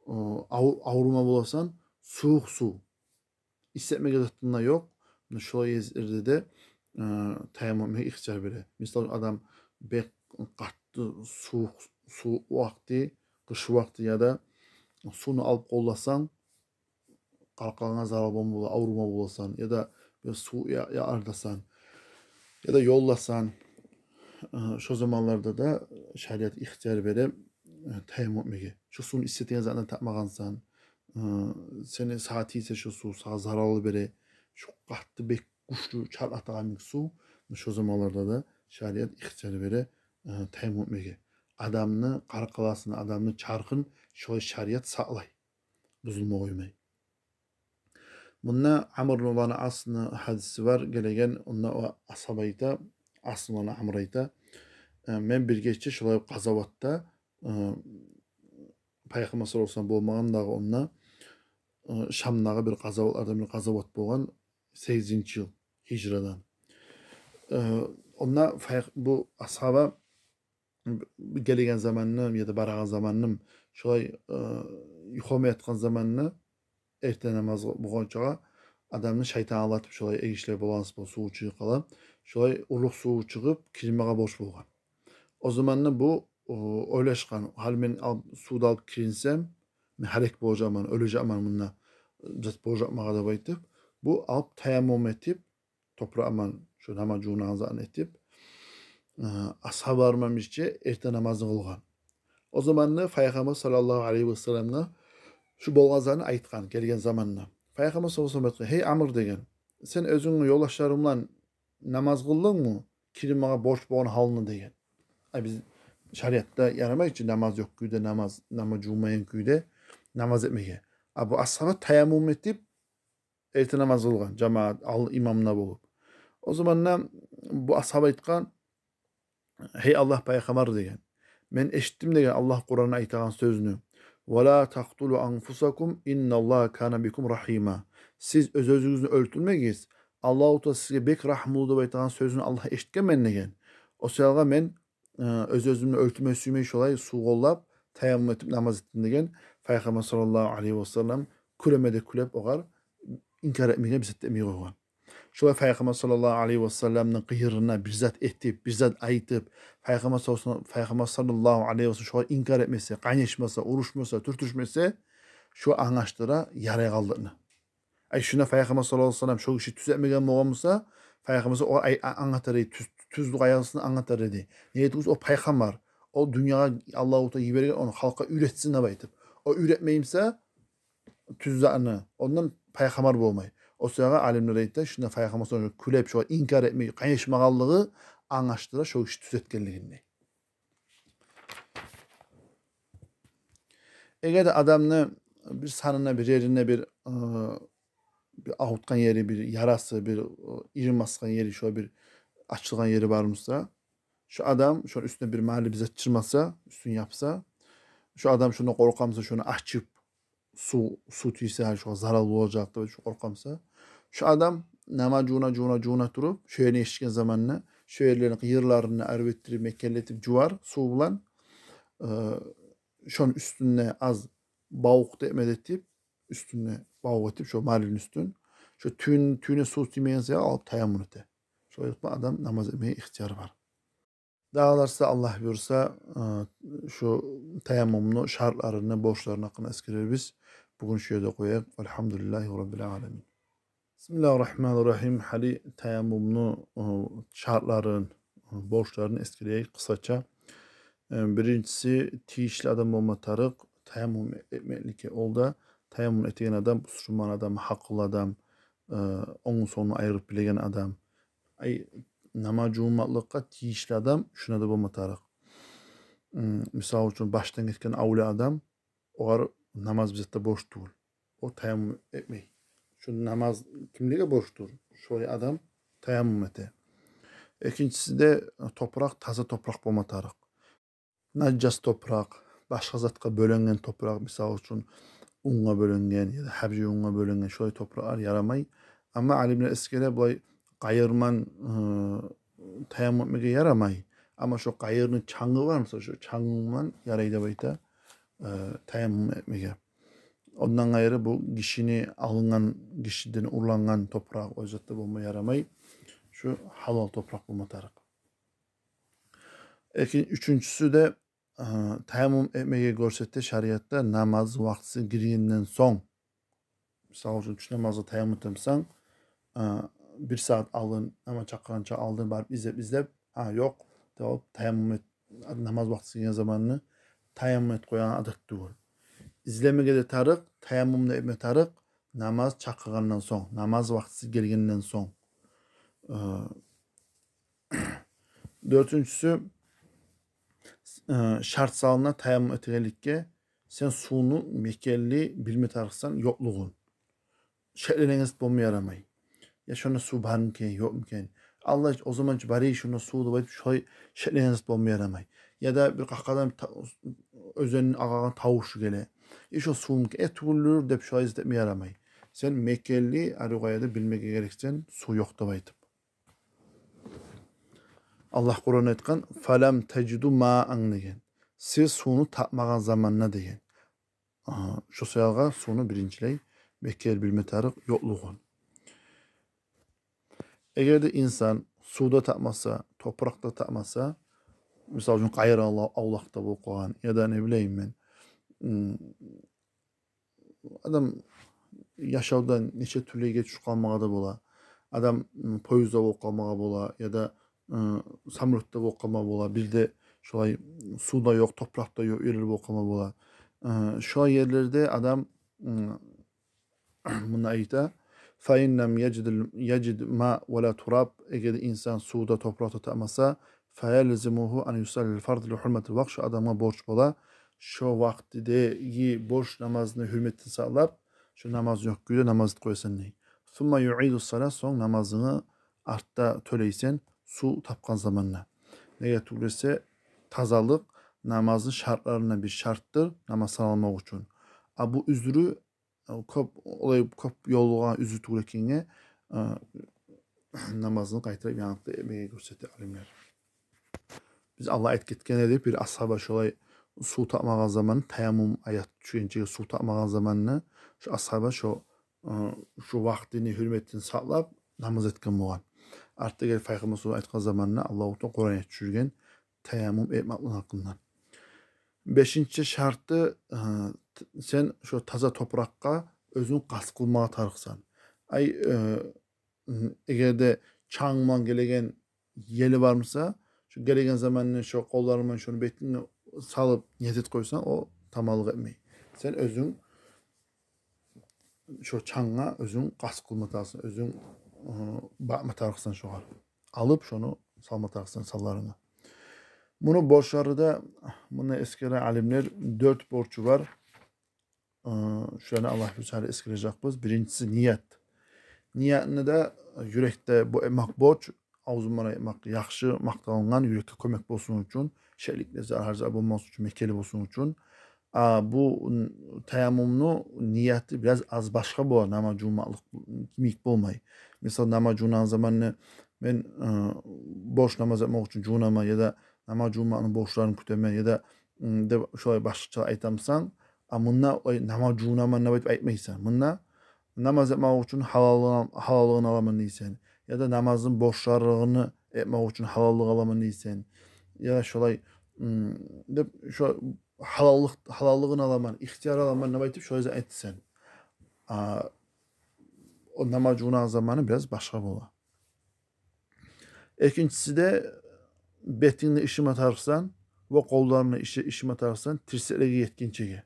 э, ав-, аврума боласан, сувукъ сув. Иситмеге затын да ёкъ. Муна шолай гезиклерде де, э, таяммум этмеге ихтияр бере. Мисал, адам бек къатты сувукъ, сувукъ вакъти, къыш вакъти, яда сувну алып къолласанг, къаркъарангъа зарал болма бола, аврума боласан, яда бир сув я-, яъардасан, яда ёлласан, э, шо заманларда да шариат ихтияр бере, э, таяммум этмеге. Шо сувну иситеген затдан тапмагъансан, э, сени сагъа тийсе шо сув, сагъа зараллы бере, шо къатты бек гючлю чаркъатагъан бир сув, шо заманларда да шариат ихтияр бере, э, таяммум этмеге. Адамны къаркъарасын, адамны чархын шолай шариат сакълай, бузулма къоймай. Мунда Амр ибн Асны гьадиси бар гелеген, онда о асгьаба айта, Асны Амр айта: «Э, мен бир гече шолай къазаватда, э, Пайхаммар саллаллагьу алайгьи ва саллам болмагъан дагъы онда, э, Шамдагъы бир къазаватлардан бир къазават болгъан, сегизинчи йыл гьижрадан. Э, онда пайх-, бу асгьаба б-, гелеген заманны яда барагъан заманны шолай, э, юхлама ятгъан заманны, эртен намаз болгъанчагъа, адамны шайтан алдатып, шолай эргишилер болагъан, сув чыгъып къала. Шолай урлукъ сув чыгъып, киринмеге борч болгъан. О заманда бу, о, ойлашгъан: «Гьали мен алып, сувда алып киринсем, мен гьалек болажакъман, оьлежекмен мунда, зат болажакъ магъа», — деп айтып, бу алып таяммум этип, топуракъ булан шо намаз жувунагъан затын этип, э, асгьабалар булан бирче эрте намазны къылгъан. О заманда Пайхаммар саллаллагьу алайгьи васалламгъа шу болгъан затны айтгъан, гелген заманда. Пайхаммар саллаллагьу алайгьи васаллам айтгъан: «Гьей Амр, — деген, — сен оьзюнгню ёлдашларынг булан намаз къылдынгмы, киринмеге борч болгъан гьалында?» — деген. Ай, биз шариатда ярамай чы намаз ёкъ кюйде намаз, намаз жувмайгъан кюйде намаз этмеге. А бу асгьаба таяммум этип, эрте намаз къылгъан, жамаат ал имамда болуп. О заманда бу асгьаба айтгъан: «Гьей Аллагь Пайхаммар, — деген, — мен эшитдим, — деген, — Аллагь Къуранда айтагъан сёзню: „Ва ла такътулу анфусакум, инналлагьа кана бикум рагьима“. Сиз оьз-оьзюгюзню оьлтюрмегиз, Аллагьу Таала сизге бек рагьмулу деп айтагъан сёзню Аллагь эшитгенмен», — деген. О саялгъа мен, э, оьз-оьзюмню оьлтюрме сюймей, шолай сув къоллап, таяммум этип намаз этдим, — деген. Пайхаммар саллаллагьу алайгьи васаллам кюлеме де кюлеп, огъар инкар этмеген, бир зат да этмей къойгъан. Шолай Пайхаммар саллаллагьу алайгьи васалламны къырыйына бир зат этип, бир зат айтып, Пайхаммар саллаллагьу алайгьи васаллам, Пайхаммар саллаллагьу алайгьи васаллам шогъар инкар этмесе, къайнашмаса, урушмаса, тюртюшмесе, шо англашдыра ярай къалдыгъын. Ай, шунда Пайхаммар саллаллагьу алайгьи васаллам шо гиши тюз этмеген болгъан буса, Пайхаммар саллаллагьу алайгьи васаллам, ай, а-, англатар эди, тюз, тюзлю къайгъысын англатар эди. Неге тюгюл буса, о пайхаммар, о дюньягъа Аллагьу Таала йиберген, ону халкъгъа уьйретсин деп айтып. О уьйретмей буса тюз затны, ондан пайхаммар болмай. О саялгъа алимлер айта, шунда Пайхаммар саллаллагьу алайгьи васаллам кюлеп, шогъар инкар этмей, къайнашмагъанлыгъы англашдыра шо гиши тюз этгенлигин дей. Эгер де адамны бир санына, бир ерине бир, ы, бир авуртгъан ери, бир ярасы, бир, ы, ирин басгъан ери, шо бир ачылгъан ери бар буса, шо адам шону уьстюне бир мали бир зат чырмаса, уьстюн япса, шо адам шондан къоркъа буса, шону ачып, сув, сув тийсе, гьали шогъар зарал болажакъ деп шо къоркъа буса, шо адам намаз жувуна, жувуна, жувуна туруп, шо ерин эшитген заманда, шо ерлерин, къыйырларын арив этдирип, мекенлетип жувар сув булан, э, шону уьстюнде аз бавукъ да этме де этип, уьстюнде бавукъ этип, шо малини уьстюн, шо тюбюн-, тюбюне сув тиймеген саялы алып таяммум эте. Шолай этип адам намаз этмеге ихтияры бар. Дагъы дарсда, Аллагь буюрса, э, шу таяммумну шартларыны, борчларыны гьакъында эсгерербиз. Бугюн шу ерде къояйыкъ. Альгьамдулиллагьи раббил аламин. Бисмиллагьи ррагьмани ррагьим. Гьали таяммумну, э, шартларын, э, борчларын эсгерейик къысгъача. Э, биринчиси, тийишли адам болма тарыкъ таяммум этмекликге. Ол да таяммум этеген адам бусурман адам, гьакъыллы адам, э, онгун-сонгун айырып билеген адам. Ай, намаз жувунмакълыкъгъа тийишли адам шунда да болма тарыкъ. М, мисал учун, башдан гетген авлия адам, огъар намаз бир зат да борч тюгюл. О таяммум этмей. Шу намаз кимлеге борчдур? Шолай адам таяммум эте. Экинчиси де, топуракъ таза топуракъ болма тарыкъ. Нажас топуракъ, башгъа затгъа бёленген топуракъ, мисал учун, унгъа бёленген яда гьабижи унгъа бёленген, шолай топуракълар ярамай. Амма алимлер эсгере, булай къайыр булан, ы, таяммум этмеге ярамай. Амма шо къайырны чангы бар буса, шо чангы булан ярай деп айта, ы, таяммум этмеге. Ондан къайры бу гишини алынгъан, гишиден урлангъан топуракъ, о зат да болма ярамай. Шу гьалал топуракъ болма тарыкъ. Экин-, уьчюнчюсю де, э, таяммум этмеге гёрсете шариатда намаз вакътиси гиргенден сонг. Мисал учун, тюш намазгъа таяммум этемисен, э, бир сагьат алдын, намаз чакъыргъанча алдын барып излеп-излеп, гьа, ёкъ деп алып, таяммум эт, намаз вакътиси гирген заманны таяммум этип къоягъан адат тюгюл. Излемеге де тарыкъ, таяммум да этме тарыкъ намаз чакъыргъандан сонг, намаз вакътиси гелгенден сонг. Э, дёртюнчюсю, э, шарт салына таяммум этегенликге, сен сувну мекенли билме тарыкъсан ёкълугъун. Шекленеген зат болма ярамай. Я шонда сув бармы экен, ёкъму экен? Аллагь, о заман чы бар эди шонда сув деп айтып, шолай шекленеген зат болма ярамай. Яда бир къакъадан та-, оьзенни агъагъан тавушу геле. Э, шо сувму экен, э, тюгюлдюр деп шолай зат этме ярамай. Сен мекенли, арив къайда билмеге герексен, сув ёкъ деп айтып. Аллагь Къуранда айтгъан: «Фалам тажиду маан», — деген. Сиз сувну тапмагъан заманда деген. А, шо саялгъа сувну биринчилей мекенли билме тарыкъ ёкълугъун. Эгер де инсан сувда тапмаса, топуракъда тапмаса, мисал учун, къайры авла-, авлакъда болуп къалгъан, яда, не билейим мен, м, адам яшавда нече тюрлюге тюшюп къалмагъа да бола. Адам, м, поездда болуп къалмагъа бола, яда, м, самолётда болуп къалмагъа бола. Бир де шолай сувда ёкъ, топуракъда ёкъ ерлер болуп къалмагъа бола. Э, шолай ерлерде адам, м, муна айта: «Фа ин лам яжид, яжид ма ва ла тураб», эгер де инсан сувда, топуракъда тапмаса, «фа ялзимугьу ан юсалли фард ли гьурмати вакът», шо адамгъа борч бола шо вакътидеги борч намазны гьюрметин сакълап, шо намазынг ёкъ кюйде намаз этип къоясан дей. «Сумма юъиду салат», сонг намазынгны артда тёлейсен, сув тапгъан заманда. Неге тюгюл эсе, тазалыкъ намазны шартларындан бир шартдыр, намаз саналмакъ учун. А бу уьзюрю, э, кёп, олай кёп ёлугъагъан уьзюр тюгюл экенге, э, намазны къайтарып янгыдан этмеге гёрсете алимлер. Биз алда айтып гетген эдик, бир асгьаба шолай сув тапмагъан заманны, таяммум аят тюшгенчеге сув тапмагъан заманны, шо асгьаба шо, э, шо вакътини гьюрметин сакълап намаз этген болгъан. Артда гелип Пайхаммар саллаллагьу алайгьи ва саллам айтгъан заманны Аллагьу Таала Къуран аят тюшюрген таяммум этмекликни гьакъындан. Бешинчи шарты, э, т-, сен шо таза топуракъгъа оьзюнг къаст къылмагъа тарыкъсан. Ай, э, м, эгер де чанг булан гелеген ели бар буса, шо гелеген заманны шо къолларынг булан шону бетинге салып ният этип къойсанг, о таманлыкъ этмей. Сен оьзюнг шо чангъа оьзюнг къаст къылма тарыкъсан, оьзюнг, ы, бакъма тарыкъсан шогъар. Алып шону салма тарыкъсан санларынга. Муну борчлары да, муну эсгере алимлер, дёрт борчу бар. Э, шуланы Аллагь буюрса эсгережекбиз. Биринчиси ният. Ниятны да юрекде бу этмек борч, авзу булан айтмакъ яхшы, макъталынгъан, юрекге кёмек болсун учун, шеклик де, зарар зат болмас учун, мекенли болсун учун. А бу н-, таяммумну нияты бираз аз башгъа бола, намаз жувунмакълыкъ йимик болмай. Мисал, намаз жувунагъан заманны мен, э, борч намаз этмек учун жувунаман, яда намаз жувунмакъны борчларын кютемен, яда, м, деп шолай башгъача айтамсан, а мунда, ой, намаз жувунаман деп айтып айтмайсан. Мунда намаз этмек учун гьалаллыгъын, гьалаллыгъын аламан дейсен. Яда намазны борчларын этмек учун гьалаллыкъ аламан дейсен. Яда шолай, м, деп шо гьалаллыкъ, гьалаллыгъын аламан, ихтияр аламан деп айтып шолай зат айтасан. А о намаз жувунагъан заманы бираз башгъа бола. Экинчиси де, бетингни ышыма тарыкъсан ва къолларынгны ышыма тарыкъсан тирсеклеге етгинчеге.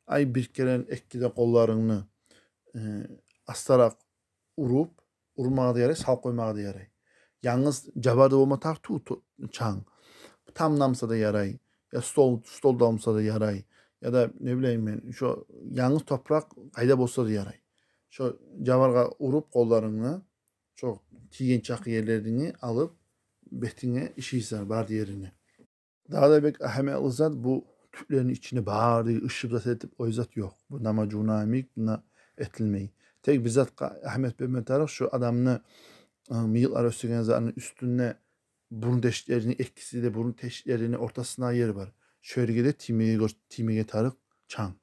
Ай, бир керен эки де къолларынгны, э, астаракъ уруп, урмагъа да ярай, салып къоймагъа да ярай. Янгыз жабарда болма тарыкъ ту-, ту-, чанг. Тамда буса да ярай, я стол, столда буса да ярай, яда, не билейим мен, шо янгыз топуракъ къайда болса да ярай. Шо жабаргъа уруп къолларынгны, шо тийген чакъы ерлерингни алып, бетинге ышыйсан, бар еринге. Дагъы да бек агьамиятлы зат, бу тюклени ичине бары ышып зат этип, ой зат ёкъ. Бу намаз жувунагъан йимик, мунда этилмей. Тек бир затгъа агьамият берме тарыкъ, шо адамны, ы, мыйыкълар оьсеген затны уьстюнде бурун тешиклерини экиси де, бурун тешиклерини ортасында ер бар. Шо ерге де тиймеге гёр-, тиймеге тарыкъ чанг.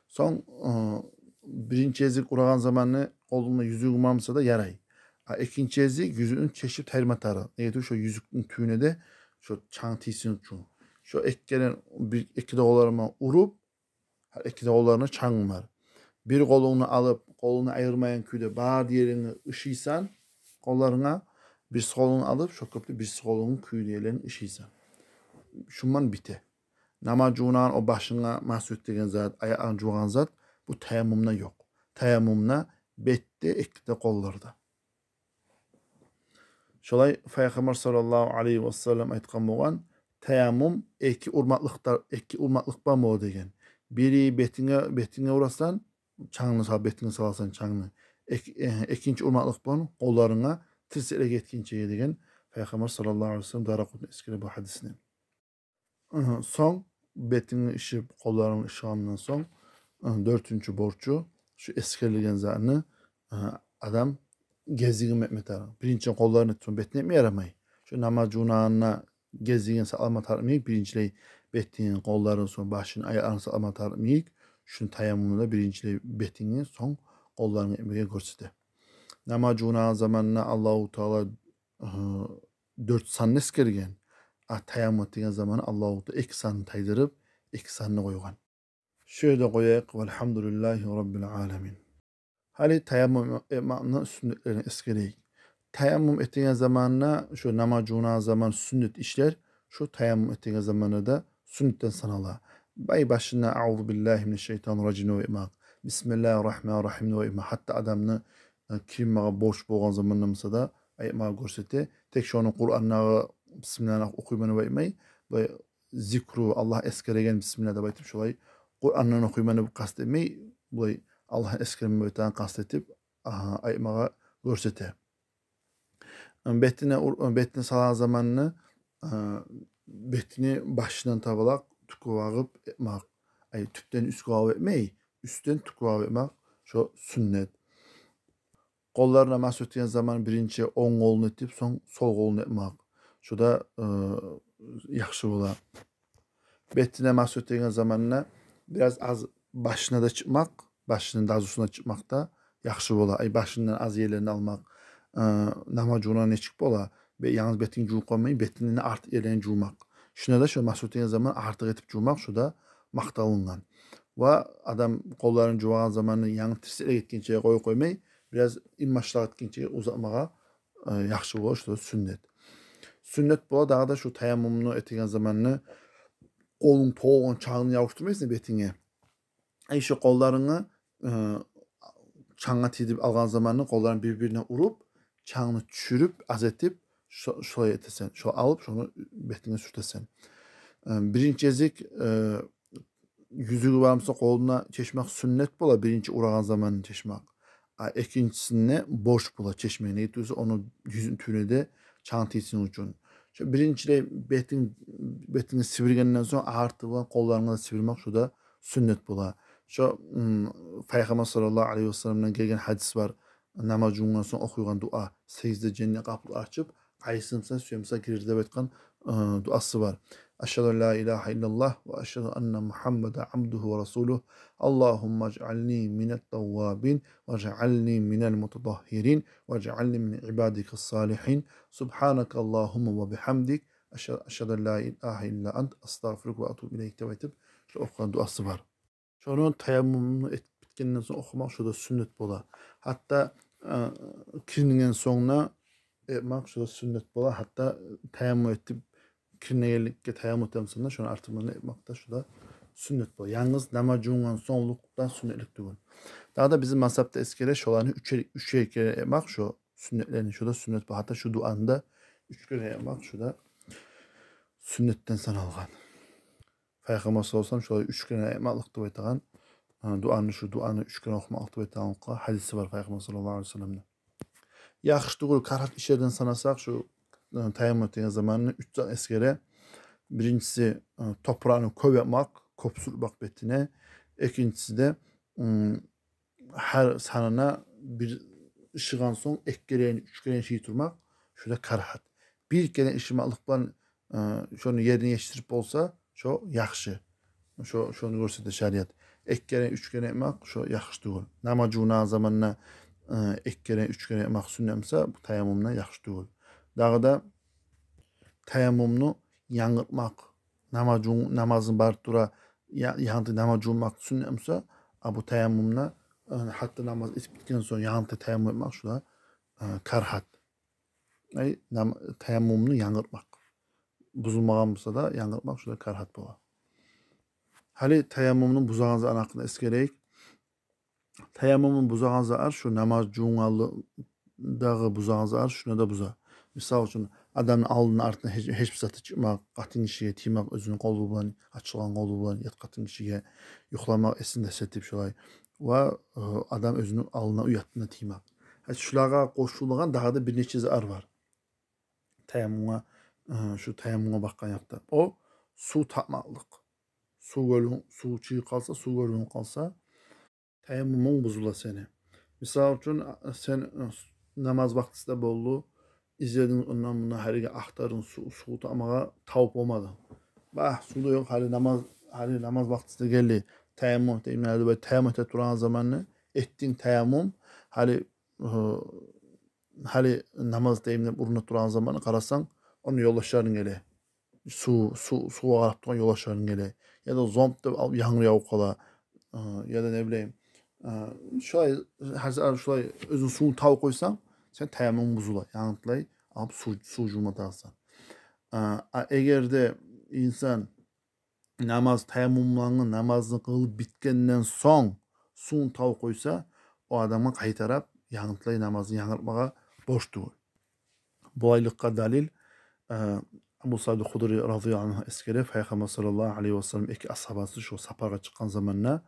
Сонг, ы, биринчи гезик урагъан заманны къолунгда юзюгюнг бар буса да ярай. А экинчи гезик юзюгюн чечип тайдырма тарыкъ. Неге тюгюл, шо юзюкню тюбюне де шо чанг тийсин учун. Шо эки керен бир, эки де къолларынг булан уруп, гьар эки де къолларынгда чанг бар. Бир къолунгну алып, къолунгну айырмайгъан кюйде бар ерингни ышыйсан къолларынга, бирси къолунгну алып, шо кюйде бирси къолунгну кюйдегилерин ышыйсан. Шундан бите. Намаз жувунагъан, о башынга мас этеген зат, аякъларынг жувагъан зат, бу таяммумда ёкъ. Таяммумда бетде, эки де къолларда. Шолай Пайхаммар саллаллагьу алайгьи ва саллам айтгъан болгъан, таяммум эки урмакълыкъда, эки урмакълыкъ булан бола деген. Бири бетинге, бетинге урасан, чангны сал-, бетинге саласан чангны. Эк-, э, экинчи урмакълыкъ булан къолларынга тирсеклеге етгинчеге деген Пайхаммар саллаллагьу алайгьи ва саллам. Даракъутни эсгере бу гьадисни. Ы, сонг бетингни ышып, къолларынгны ышыгъандан сонг, ы, дёртюнчю борчу, шу эсгерилген затны, ы, адам гезигин этме тарыкъ. Биринчи къолларын этип, сонг бетин этме ярамай. Шу намаз жувунагъанда гезигин сакълама тарыкъ йимик, биринчилей бетин, къолларын, сонг башын, аякъларын сакълама тарыкъ йимик, шуну таяммумда биринчилей бетингни, сонг къолларынгны этмеге гёрсете. Намаз жувунагъан заманда Аллагьу Таала, э, дёрт санны эсгерген. А таяммум этеген заманда Аллагьу Таала эки санны тайдырып, эки санны къойгъан. Шу ерде къояйыкъ. Валгьамдулиллагьи раббил аламин. Гьали таяммум этмекни сюннетлерин эсгерейик. Таяммум этеген заманда, шу намаз жувунагъан заман сюннет ишлер, шу таяммум этеген заманда да сюннетден санала. Бай башында «Аузу биллагьи минаш шайтанир ражим» деп айтмакъ, «Бисмиллагьир рагьманир рагьим» деп айтмакъ. Гьатта адамны, э, киринмеге борч болгъан заманда буса да айтмагъа гёрсете. Тек шону Къурандагъы «Бисмиллагьи» охуйман деп айтмай, бай зикру, Аллагь эсгереген «Бисмиллагь» деп айтып, шолай Къурандан охуйман деп къаст этмей, булай Аллагь эсгермеге айтагъан къаст этип, а, айтмагъа гёрсете. Бетине ур-, бетине салагъан заманда, а, бетини башындан табалакъ тюкю агъып этмакъ. Ай, тюпден уьстге агъып этмей, уьстден тюкю агъып этмакъ, шо сюннет. Къолларына масгь этеген заман биринчи онг къолун этип, сонг сол къолун этмакъ. Шо да, э, яхшы бола. Бетине масгь этеген заманда бираз аз башына да чыкъмакъ, башыны дазусуна чыкъмакъ да яхшы бола. Ай, башындан аз ерлерин алмакъ, э, намаз жувуна нечик бола? Бе-, янгыз бетин жувуп къоймай, бетинин арт ерлерин жувмакъ. Шуна да шо масгь этеген заман артыкъ этип жувмакъ, шо да макъталынгъан. Ва адам къолларын жувагъан заманда янгыз тирсеклеге етгинче къоюп къоймай, бираз инбашлыкъ этгинче узатмагъа, э, яхшы бола, шо да сюннет. Сюннет бола дагъы да шу таяммумну этеген заманда къолунг толгъан чангны ябушдурмайсан бетинге. Ай, шо къолларынгны, э, чангъа тийдирип алгъан заманда къолларынгны бир-бирине уруп, чангны тюшюрюп, аз этип, шо-, шолай этесен. Шо алып, шону бетинге сюртесен. Э, биринчи гезик, э, юзюгю бар буса къолунда чечмек сюннет бола, биринчи урагъан заманда чечмек. А экинчисинде борч бола чечмек. Неге тюгюл эсе ону юзюню тюбюне де чанг тийсин учун. Шо биринчилей бетин, бетинге сибиргенден сонг арты булан къолларынга да сибирмек, шо да сюннет бола. Шо, м, Пайхаммар саллаллагьу алайгьи ва салламдан гелген гьадис бар. Намаз жувунгъан сонг охуйгъан дуа. Сегиз де женни къапулар ачып, къайсысын сен сюе буса гирер деп айтгъан, э, дуасы бар. Ашгьаду ан ла илагьа иллаллагь ва ашгьаду анна Мугьаммадан абдугьу ва расулугь. Аллагьумма жгьални минат таввабин ва жгьални минал мутатагьгьирин ва жгьални мин ибадикас салигьин. Субгьанака Аллагьумма ва бигьамдик. Ашгьа-, ашгьаду ан ла илагьа илла ант, астагъфирука ва атубу илайк деп айтып, шо охуйгъан дуасы бар. Шону таяммумну этип битгенден сонг охумакъ, шо да сюннет бола. Гьатта, э, киринген сонг да этмек, шо да сюннет бола. Гьатта таяммум этип, киринегенликге таяммум этемисен де, шону арты булан этмек де, шо да сюннет бола. Янгыз намаз жувунгъан сонглукъда сюннетлик тюгюл. Дагъы да бизин мазгьабда эсгере шоланы уьчер, уьчер керен этмек, шо сюннетлени, шо да сюннет бола. Гьатта шу дуаны да уьч керен этмек, шо да сюннетден саналгъан. Пайхаммар саллаллагьу алайгьи ва саллам шолай уьч керен айтмакълыкъ деп айтагъан, э, дуаны, шу дуаны уьч керен охумакълыкъ деп айтагъан гьадиси бар Пайхаммар саллаллагьу алайгьи ва салламны. Яхшы тюгюл, карагьат ишлерден санасакъ, шу, э, таяммум этеген заманны уьч зат эсгере. Биринчиси, э, топуракъны кёп этмек, кёп сюртмек бетине. Экинчиси де, м, гьар санына бир ышыгъан сонг эки керен, уьч керен ышый турмакъ, шо да карагьат. Бир керен ышымакълыкъ булан, э, шону ерине етишдирип болса, шо яхшы. Шо, шону гёрсете шариат. Эки керен, уьч керен этмек, шо яхшы тюгюл. Намаз жувунагъан заманда, э, эки керен, уьч керен этмек сюннет буса, бу таяммумда яхшы тюгюл. Дагъы да таяммумну янгыртмакъ. Намаз жув-, намазны барып тура, я-, янгы намаз жувунмакъ сюннет буса, а бу таяммумда, э, гьатта намаз этип битген сонг янгы таяммум этмек, шо да, э, карагьат. Ай, нам-, таяммумну янгыртмакъ. Бузулмагъан буса да, янгыртмакъ, шо да карагьат бола. Гьали таяммумну бузагъан затланы гьакъында эсгерейик. Таяммумну бузагъан затлар, шу намаз жувунгъанлы-, дагъы бузагъан затлар, шуну да буза. Мисал учун, адамны алдына, артына гьеч, гьеч бир заты чыкъмакъ, къатын гишиге тиймек оьзюню къолу булан, ачылгъан къолу булан, ят къатын гишиге, юхламакъ эсин де сетип шолай. Ва, э, адам оьзюню алдына, уьягъына тиймек. Гьа, шулагъа къошулагъан дагъы да бир нече затлар бар. Таяммумгъа, э, шу таяммумгъа бакъгъан якъда. О, сув тапмакълыкъ. Сув гёлюнг, сув чыгъып къалса, сув гёлюнг къалса, таяммумунг бузула сени. Мисал учун, а, сен, э, с-, намаз вакътиси де болду, излединг ондан-мундан, гьар ерге ахтардынг, су-, сув тапмагъа, тапып болмадынг. Багь, сув да ёкъ, гьали намаз, гьали намаз вакътиси де гелди. Таяммум этейим, не деп, таяммум эте турагъан заманны этдинг таяммум, гьали, э, гьали намаз этейим деп урунуп турагъан заманы къарасанг, ону ёлдашларынг геле. Сув, сув, сувгъа къарап тургъан ёлдашларынг геле. Яда зомп деп алып янгур явуп къала. Э, яда не билейим. Э, шулай, гьар саат шулай оьзюнг сувну табып къойсанг, сени таяммумунг бузула. Янгылай алып сув, сув жувма тарыкъсан. Э, а эгер де инсан намаз, таяммумлангъы намазны къылып битгенден сонг сувну табып къойса, о адамгъа къайтарып янгылай намазны янгыртмагъа борч тюгюл. Булайлыкъгъа далил, э, Абу Саид Худри радияллагьу ангьу эсгере, Пайхаммар саллаллагьу алайгьи ва саллам эки асгьабасы шо сапаргъа чыкъгъан заманда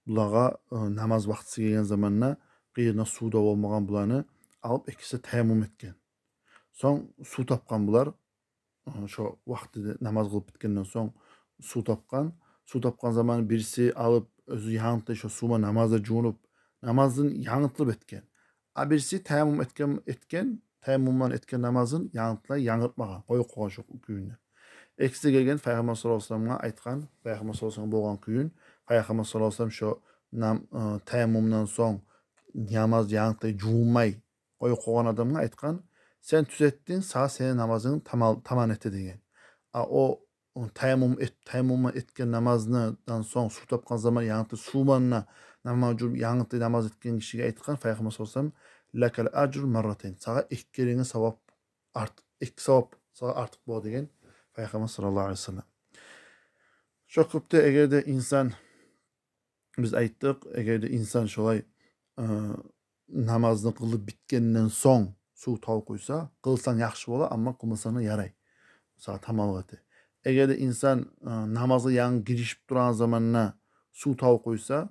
булагъа, э, намаз вакътиси гелген заманда къыйырында сув да болмагъан буланы, алып экиси таяммум этген. Сонг сув тапгъан булар, э, шо вакътиде намаз къылып битгенден сонг сув тапгъан. Сув тапгъан заманы бириси алып оьзю янгылай шо сувман намазда жувунуп, намазын янгылып этген. А бириси таяммум этген, этген, таяммумлан этген намазын янгылай янгыртмагъан, къоюп къойгъан шо кюйюнде. Экиси гелген Пайхаммар саллаллагьу алайгьи ва салламгъа айтгъан, Пайхаммар саллаллагьу алайгьи ва саллам болгъан кюйюн, Пайхаммар саллаллагьу алайгьи ва саллам шо нам-, э, таяммумдан сонг намаз янгылай жувунмай къоюп къойгъан адамгъа айтгъан: «Сен тюз этдинг, сагъа сени намазынг тамал-, таман эте», — деген. А о, о таяммум эт-, таяммумлан этген намазындан сонг сув тапгъан заман янгылай сувман намаз жувуп, янгылай намаз этген гишиге айтгъан Пайхаммар саллаллагьу алайгьи ва саллам: «Лакал ажру марратайн». Сагъа эки керен савап арт-, эки савап сагъа артыкъ бола деген Пайхаммар саллаллагьу алайгьи ва саллам. Шо кюйде эгер де инсан, биз айтдыкъ, эгер де инсан шолай, э, намазны къылып битгенден сонг сув табып къойса, къылсанг яхшы бола, амма къылмасанг да ярай. Сагъа таманлыкъ эте. Эгер де инсан, э, намазгъа янгы гиришип турагъан заманда сув табып къойса,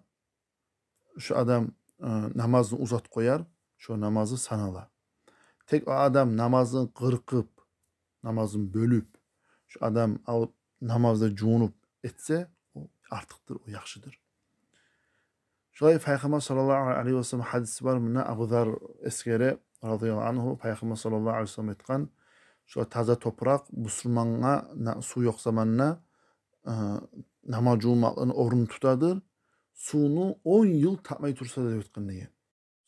шо адам, э, намазны узатып къояр, шо намазы санала. Тек о адам намазын къыркъып, намазын бёлюп, шо адам алып намазда жувунуп этсе, о артыкъдыр, о яхшыдыр. Шолай Пайхаммар саллаллагьу алайгьи ва саллам гьадиси бар, муна Абу Зар эсгере, радияллагьу ангьу, Пайхаммар саллаллагьу алайгьи ва саллам айтгъан: «Шо таза топуракъ бусурмангъа на-, сув ёкъ заманда, э, намаз жувунмакълыкъны орнун тутадыр, сувну он йыл тапмай турса да», — деп айтгъан деген.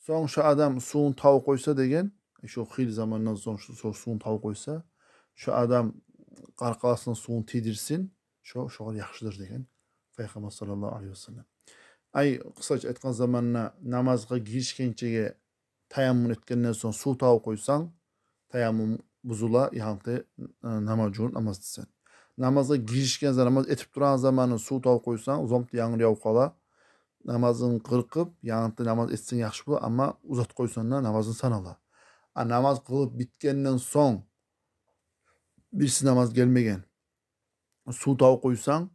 Сонг шо адам сувну табып къойса деген, шо хыйлы замандан сонг шо, шо сувну табып къойса, шо адам къаркъарасына сувну тийдирсин, шо, шогъар яхшыдыр деген Пайхаммар саллаллагьу алайгьи ва саллам. Ай, къысгъача айтгъан заманда, намазгъа гиришгенчеге таяммум этгенден сонг сув табып къойсанг, таяммум бузула, янгы, э, намаз жувунуп намаз этсенг. Намазгъа гиришген заман, намаз этип турагъан заманы сув табып къойсанг, зомп деп янгур явуп къала, намазын къыркъып, янгы намаз этсенг яхшы бола, амма узатып къойсанг да намазынг санала. А намаз къылып битгенден сонг, бириси намаз гелмеген, сув табып къойсанг,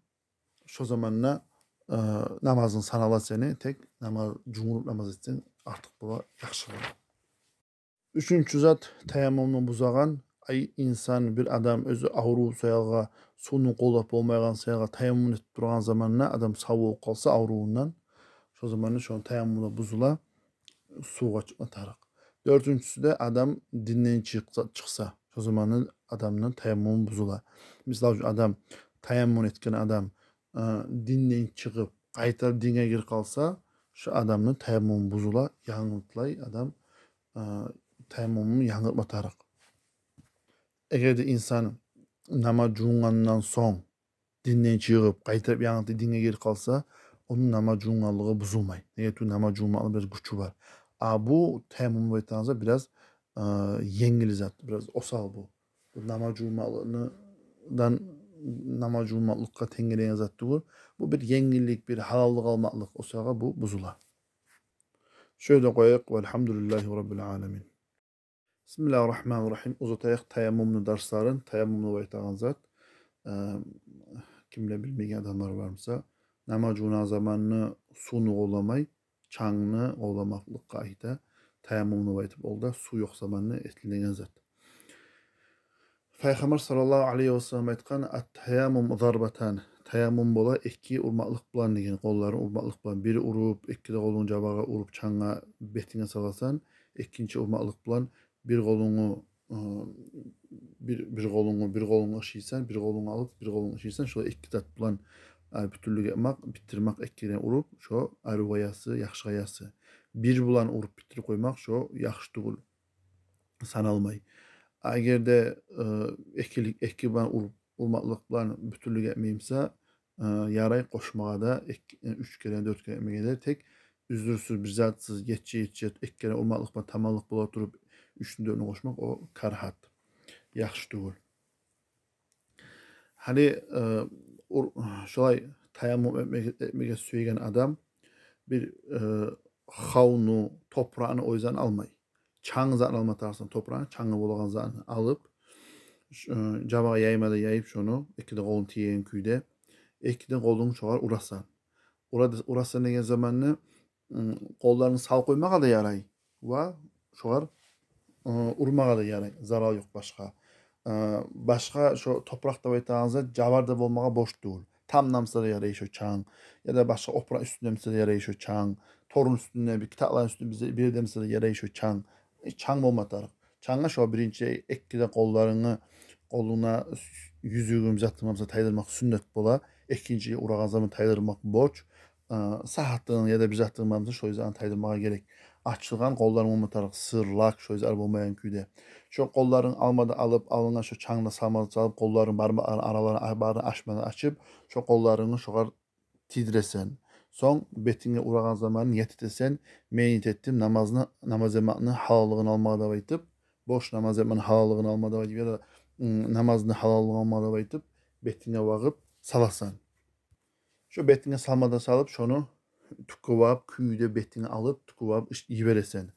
шо заманда, э, намазынг санала сени, тек намаз, жувунуп намаз этсенг, артыкъ бола, яхшы бола. Уьчюнчю зат, таяммумну бузагъан, ай, инсан, бир адам оьзю аврув саялгъа, сувну къоллап болмайгъан саялгъа таяммум этип турагъан заманда адам сав болуп къалса аврувундан, шо заманда шону таяммуму да бузула, сувгъа чыкъма тарыкъ. Дёртюнчюсю де, адам динден чыкъса, чыкъса, шо заманда адамны таяммуму бузула. Мисал учун, адам, таяммум этген адам, э, динден чыгъып, къайтарып динге гирип къалса, шо адамны таяммуму бузула, янгылай адам, э, таяммумун янгыртма тарыкъ. Эгер де инсан намаз жувунгъандан сонг динден чыгъып, къайтарып янгы динге гирип къалса, ону намаз жувунгъанлыгъы бузулмай. Неге тюгюл, намаз жувунмакъны бир гючю бар. А бу таяммум деп айтагъан зат бираз, э, енгил зат, бираз осал бу. Бу намаз жувунмакълыкъны, дан, намаз жувунмакълыкъгъа тенг гелеген зат тюгюл. Бу бир енгиллик, бир гьалаллыкъ алмакълыкъ, осагъа бу бузула. Шо ерде къояйыкъ. Валгьамдулиллагьи раббил аламин. Бисмиллагьи ррагьмани ррагьим. Узатайыкъ таяммумну дарсларын. Таяммум деп айтагъан зат, э, кимлер билмеген адамлар бар буса, намаз жувунагъан заманны сувну къолламай, чангны къолламакълыкъгъа айта. Таяммум деп айтып, ол да сув ёкъ заманны этилинеген зат. Пайхаммар саллаллагьу алайгьи ва саллам айтгъан: «Ат-таяммум зарбатан». Таяммум бола эки урмакълыкъ булан деген, къолларын урмакълыкъ булан. Бири уруп, эки де къолунгну жабагъа уруп, чангъа бетинге саласан, экинчи урмакълыкъ булан бир къолунгну, э, бир, бир къолунгну, бир къолунгну ышыйсан, бир къолунгну алып, бир къолунгну ышыйсан, шолай эки зат булан, э, бютюнлюк этмек, битдирмек, эки керен уруп, шо арив гьаясы, яхшы гьаясы. Бир булан уруп битдирип къоймакъ, шо яхшы тюгюл. саналмай. Эгер де, э, экилик, эки булан ур-, урмакълыкъ булан бютюнлюк этмей буса, э, ярай къошмагъа да, эки, э, уьч керен, дёрт керен этмеге де. Тек уьзюрсюз, бир затсыз, етише-етише, эки керен урмакълыкъ булан тамамлыкъ бола туруп, уьчню, дёртню къошмакъ, о карагьат. Яхшы тюгюл. Гьали, э, ур-, шолай таяммум этмеге, этмеге сюеген адам бир, э, хавну, топуракъны, о затны алмай. Чанг затны алма тарыкъсан, топуракъны, чангы болагъан затны алып, ш-, э, жабагъа яйма да яйып шону, эки де къолунг тиеген кюйде, эки де къолунг шогъар урасан. Ура-, урасан деген заманны, м, къолларынгны салып къоймагъа да ярай. Ва шогъар, ы, урмагъа да ярай. Зарал ёкъ башгъа. Ы, башгъа шо топуракъ деп айтагъан зат жавар да болмагъа борч тюгюл. Тамда буса да ярай шо чанг. Яда башгъа опуракъ уьстюнде буса да ярай шо чанг. Торун уьстюнде, бир китапланы уьстюнде, бир, бир ерде буса да ярай шо чанг. Э, чанг болма тарыкъ. Чангны шо биринчи эки де къолларынгны, къолунгда юзюгюнг, затынг буса, тайдырмакъ сюннет бола. Экинчи урагъан заман тайдырмакъ борч. Э, сагьатынг яда бир затынг бармы буса, шо затны тайдырмагъа герек. Ачылгъан къолларынг болма тарыкъ, сырлакъ, шо зат болмайгъан кюйде. Шо къолларынгны алма да алып, алынга шо чангны салма да салып, къолларын, бармакъларын араларын, а-, барын ачма да ачып, шо къолларынгны шогъар тийдиресен. Сонг бетинге урагъан заман ният этесен: «Мен ният этдим намазны, намаз этмекни гьалаллыгъын алмагъа», – деп айтып, борч намаз этмекни гьалаллыгъын алмагъа деп айтып, яда, м, намазны гьалаллыгъын алмагъа деп айтып, бетинге багъып саласан. Шо бетинге салма да салып, шону тюкюп алып, кюйде бетинге алып, тюкюп алып иш-, йибересен.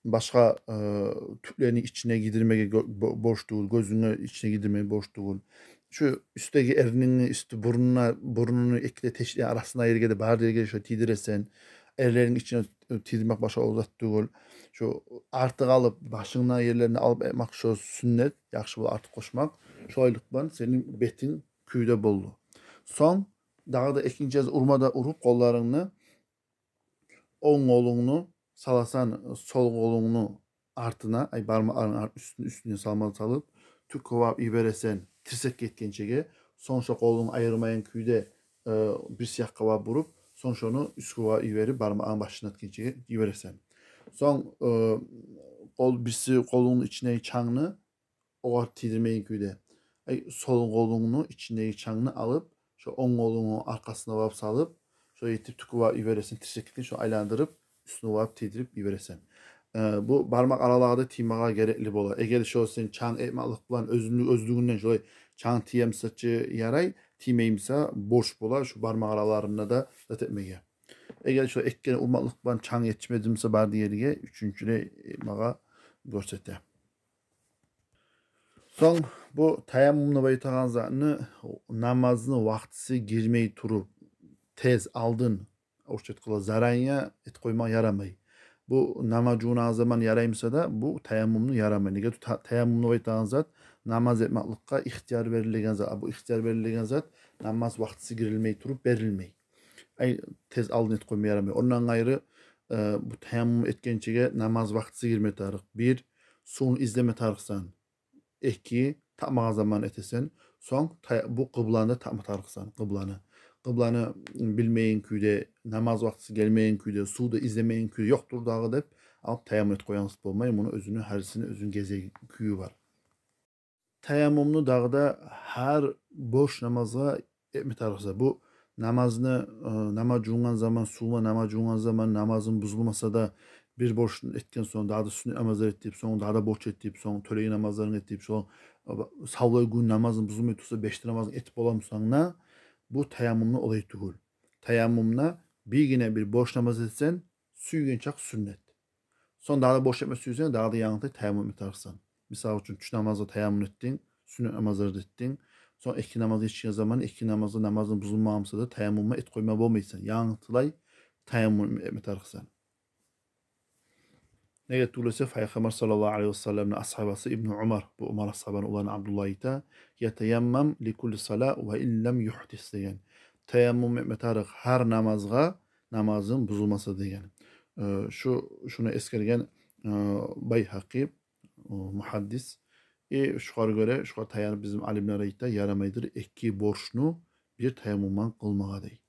Башгъа, э, тюклени ичине гийдирмеге гё-, бо-, борч тюгюл, гёзюню ичине гийдирмеге борч тюгюл. Шо уьстдеги эрнинги уьстю, бурнуна, бурнуну эки де тешикни арасына ерге де, бар ерге шо тийдиресен. Эрлеринг ичине тийдирмек башгъа о зат тюгюл. Шо артыкъ алып, башынгны ерлерин алып этмек шо сюннет, яхшы бола артыкъ къошмакъ. Шолайлыкъ булан сени бетинг кюйде болду. Сонг дагъы да экинчи гез урма да уруп къолларынгны, онг къолунгну саласан сол къолунгну артына, ай, бармакъларынгны арт-, уьстюн-, уьстюне салма салып, тюкюп алып йибересен тирсекге етгенчеге. Сонг шо къолунгну айырмайгъан кюйде, э, бирси якъгъа багъып буруп, сонг шону уьстге багъып йиберип, бармакъларынгны башына етгенчеге йибересен. Сонг, э, къол, бирси къолунгну ичиндеги чангны огъар тийдирмейген кюйде. Ай, сол къолунгну ичиндеги чангны алып, шо онг къолунгну аркъасына багъып салып, шо етип тюкюп алып йибересен тирсекге, шо айландырып, уьстюне багъып тийдирип йибересен. Э, бу бармакъ аралагъа да тиймеге герекли бола. Эгер шо сен чанг этмеклик булан оьзюню-, оьзлюгюнден шолай чанг тие буса чы ярай, тиймей буса борч бола шо бармакъ араларына да зат этмеге. Эгер шо эки керен урмакълыкъ булан чанг етишмеди буса бары да ерге, уьчюнчюде этмеге гёрсете. Сонг бу таяммум деп айтагъан затны намазны вакътиси гирмей туруп, тез, алдын, орусча айткъанда, заранее этип къоймагъа ярамай. Бу намаз жувунагъан заман ярай буса да, бу таяммумну ярамай. Неге тюгюл, та-, таяммум деп айтагъан зат намаз этмекликге ихтияр берилеген зат. А бу ихтияр берилеген зат намаз вакътиси гирилмей туруп берилмей. Ай, тез, алдын этип къойма ярамай. Ондан къайры, э, бу таяммум этгенчеге намаз вакътиси гирме тарыкъ. Бир, сувну излеме тарыкъсан. Эки, тапмагъан заман этесен. Сонг та-, бу къыбланы да тапма тарыкъсан, къыбланы. Къыбланы билмейген кюйде, намаз вакътиси гелмейген кюйде, сув да излемейген кюйде, ёкъдур дагъы деп алып таяммум этип къоягъан болмай. Муну оьзюню, гьарисини оьзюню гезеги, кюю бар. Таяммумну дагъы да гьар борч намазгъа этме тарыкъсан. Бу намазны, э, намаз жувунгъан заман, сувма намаз жувунгъан заман намазынг бузулмаса да, бир борчну этген сонг, дагъы да сюннет намазлар этип, сонг дагъы да борч этип, сонг тёлеген намазларынг этип, сонг, э, савлай гюн намазынг бузулмай турса, беш де намазынг этип боламысан да, бу таяммумну олай тюгюл. Таяммумда биргине бир борч намаз этсенг, сюйген чакъы сюннет. Сонг дагъы да борч этме сюйсенг, дагъы да янгыдан таяммум этме тарыкъсан. Мисал учун, тюш намазгъа таяммум этдинг, сюннет намазлар да этдинг. Сонг экинди намазгъа етишген заман, экинди намазгъа намазынг бузулмагъан буса да, таяммумну этип къойма болмайсан. Янгытылай таяммум этме тарыкъсан. Неге тюгюл эсе, Пайхаммар саллаллагьу алайгьи ва салламны асгьабасы Ибну Умар, бу Умар асгьабаны уланы Абдуллагь айта: «Ятаяммам ли кулли саля ва ин лам юхдис», – деген. Таяммум этме тарыкъ гьар намазгъа, намазынг бузулмаса деген. Э, шу, шуну эсгерген, э, Байгьакъи, э, мугьаддис. Э, шугъар гёре, шугъар таянып бизин алимлер айта, ярамайдыр эки борчну бир таяммумдан къылмагъа дей.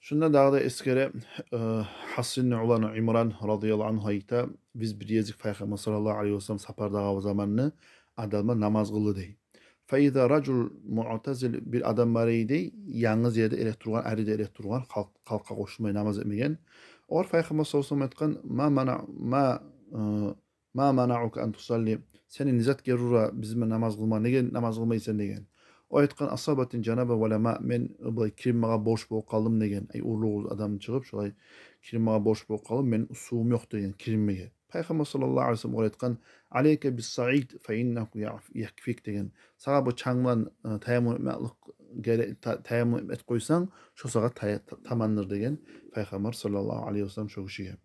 Шунда дагъы да эсгере, э, Гьасинни уланы Имран радияллагьу ангьу айта: «Биз бир гезик Пайхаммар саллаллагьу алайгьи ва саллам сапарда къалгъан заманны адамлар намаз къылды», — дей. «Фаиза ражул муътазил», бир адам бар эди, янгыз ерде эретургъан, ари де эретургъан, халкъ-, халкъгъа къошулмай намаз этмеген. Огъар Пайхаммар саллаллагьу алайгьи ва саллам айтгъан: «Ма мана-, ма, э, ма манаука ан тусалли? Сени не зат гери ура бизин булан намаз къылма, неге намаз къылмайсан?» — деген. О айтгъан: «Асабатни жанаба ва ла ма, мен булай киринмеге борч болуп къалдым», — деген. Ай, урлугъуз адам чыгъып, шолай киринмеге борч болуп къалдым, мен сувум ёкъ деген, киринмеге. Пайхаммар саллаллагьу алайгьи ва саллам огъар айтгъан: «Алайка бис саид, фа иннагьу яъф-, якфик», — деген. «Сагъа бу чанг булан, э, таяммум этмеклик гере-, та-, таяммум этип къойсанг, шо сагъа тая-, та-, тамандыр», — деген Пайхаммар саллаллагьу алайгьи ва саллам шо гишиге.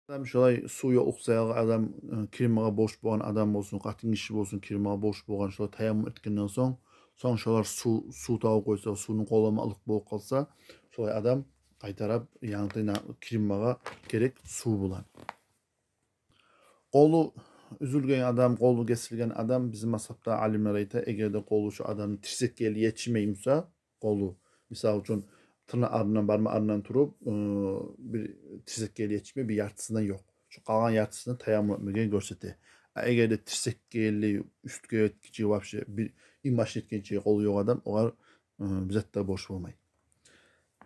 Адам шолай сув ёкълукъ саялы адам, э, киринмеге борч болгъан адам болсун, къатын гиши болсун, киринмеге борч болгъан, шолай таяммум этгенден сонг, сонг шолар сув, сув табып къойса, сувну къолламакълыкъ болуп къалса, шолай адам къайтарып янгы на-, киринмеге герек сув булан. Къолу уьзюлген адам, къолу гесилген адам, бизин мазгьабда алимлер айта, эгер де къолу шо адамны тирсекге ерли етишмей буса, къолу, мисал учун, тырнакъларындан, бармакъларындан туруп, э, бир тирсекге ерли етишмей, бир яртысындан ёкъ. Шо къалгъан яртысындан таяммум этмеге гёрсете. А эгер де тирсекге ерли, уьстге етгинче, вообще бир инбашына етгинче къолу ёкъ адам, огъар, э, бир зат да борч болмай.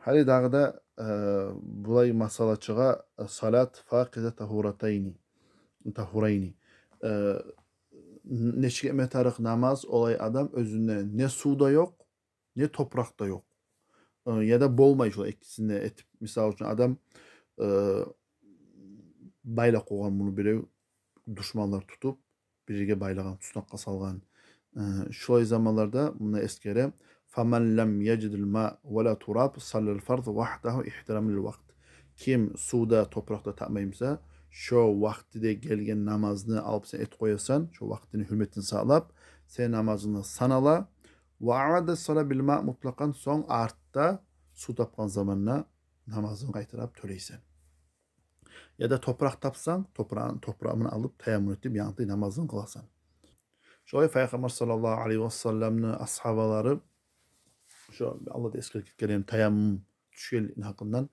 Гьали дагъы да, э, булай масъала чыгъа: «Салат факъида тагьуратайни, тагьурайни». Э, н-, нечик этме тарыкъ намаз олай адам, оьзюнде не сув да ёкъ, не топуракъ да ёкъ. Э, яда болмай шолай экисин де этип. Мисал учун, адам, э, байлап къойгъан муну бирев, душманлар тутуп, бир ерге байлагъан, туснакъгъа салгъан. Э, шолай заманларда муну эсгере: «Фаман лам яжидил ма ва ла тураб, саллал фарз вагьдагьу ихтираман лил вакът». Ким сув да, топуракъ да тапмай буса, шо вакътиде гелген намазны алып сен этип къоясан, шо вакътини гьюрметин сакълап, сен намазынг санала. «Ва аада сала бил ма мутлакъан», сонг артда сув тапгъан заманда намазынгны къайтарып тёлейсен. Яда топуракъ тапсанг, топурагъын, топурагъын алып, таяммум этип, янгы намазынгны къыласан. Шолай Пайхаммар саллаллагьу алайгьи ва салламны асгьабалары, шо алда да эсгерип гетген таяммум тюшгенликни гьакъындан.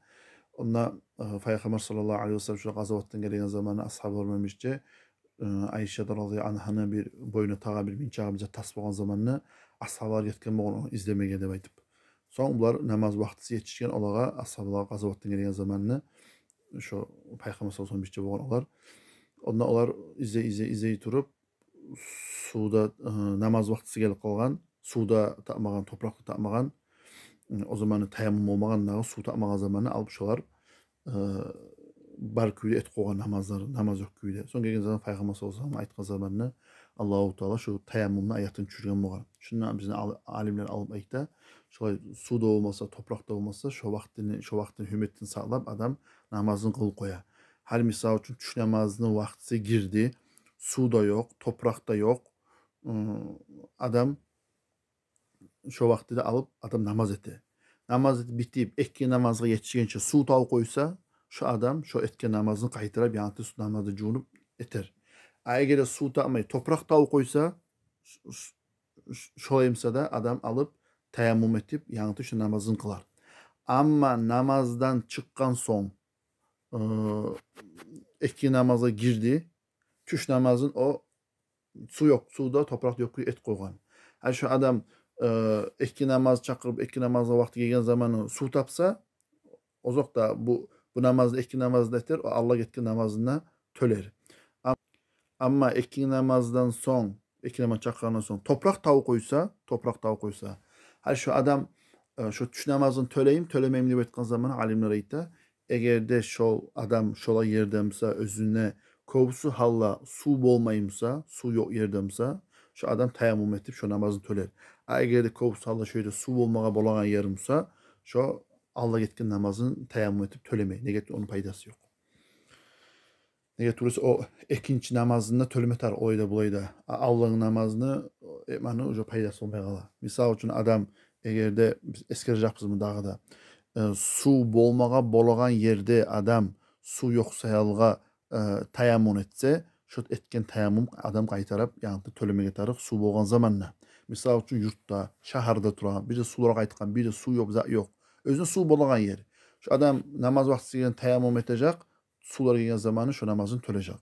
Онда, э, Пайхаммар саллаллагьу алайгьи ва саллам шо къазаватдан гелген заманы асгьабалар булан бирче, э, Айша да радияллагьу ангьаны бир боюнуна тагъа бир минчагъы, бир зат тас болгъан заманны асгьабалар гетген болгъан ону излемеге деп айтып. Сонг булар намаз вакътиси етишген олагъа, асгьабалагъа, къазаватдан гелген заманны, шо Пайхаммар саллаллагьу алайгьи ва саллам бирче болгъан олар. Онда олар излей, излей, излей туруп, сув да, э, намаз вакътиси гелип къалгъан, сув да тапмагъан, топуракъ да тапмагъан, э, о заманы таяммум болмагъан, дагъы сув тапмагъан заманны алып шолар, э, бар кюйде этип къойгъан намазлар, намаз ёкъ кюйде. Сонг гелген заман Пайхаммар саллаллагьу алайгьи ва саллам айтгъан заманны Аллагьу Таала шо таяммумну аятын тюшюрген болгъан. Шундан бизин ал-, алимлер алып айта, шолай сув да болмаса, топуракъ да болмаса, шо вакътини, шо вакътини гьюрметин сакълап, адам намазын къылып къоя. Гьали, мисал учун, тюш намазны вакътиси гирди, сув да ёкъ, топуракъ да ёкъ. М, адам шо вакътиде алып, адам намаз эте. Намаз этип битип, экинди намазгъа етишгенче сув табып къойса, шо адам шо этген намазын къайтарып, янгы сув намазны жувунуп этер. А эгер де сув тапмай, топуракъ табып къойса, ш-, ш-, ш-, шолай буса да адам алып, таяммум этип, янгы шо намазын къылар. Амма намаздан чыкъгъан сонг, э, экинди намазгъа гирди, тюш намазын о сув ёкъ, сув да, топуракъ да ёкъ кюй этип къойгъан. Гьали шо адам, э, экинди намаз чакъырып, экинди намазгъа вакъти гелген заманы сув тапса, озокъда, бу, бу намазны, экинди намазны этер, о алда гетген намазын тёлер. Ам-, амма экинди намаздан сонг, экинди намаз чакъыргъандан сонг топуракъ табып къойса, топуракъ табып къойса, гьали шо адам, э, шо тюш намазын тёлейми, тёлемейми деп айтгъан заманы алимлер айта, эгер де шо адам шолай ерде буса, оьзюнде кёбюсю гьалда сув болмай буса, сув ёкъ ерде буса, шо адам таяммум этип, шо намазын тёлер. А эгер де кёбюсю гьалда шо ерде сув болмагъа болагъан ер буса, шо алда гетген намазын таяммум этип тёлемей. Неге тюгюл, ону пайдасы ёкъ. Неге тюгюл эсе, о экинчи намазын да тёлеме тарыкъ, олай да, булай да. А алдагъы намазны этмени уже пайдасы болмай къала. Мисал учун, адам, эгер де, биз эсгережекбиз муну дагъы да, э, сув болмагъа болагъан ерде адам сув ёкъ саялгъа, э, таяммум этсе, шо этген таяммум адам къайтарып, янгы тёлемеге тарыкъ сув болгъан заманда. Мисал учун, юртда, шагьарда турагъан, бир де сувлар къайтгъан, бир де сув ёкъ, зат ёкъ. Оьзюне сув болагъан ер. Шо адам намаз вакътиси гелген, таяммум этежек, сувлар гелген заманы шо намазын тёлежек.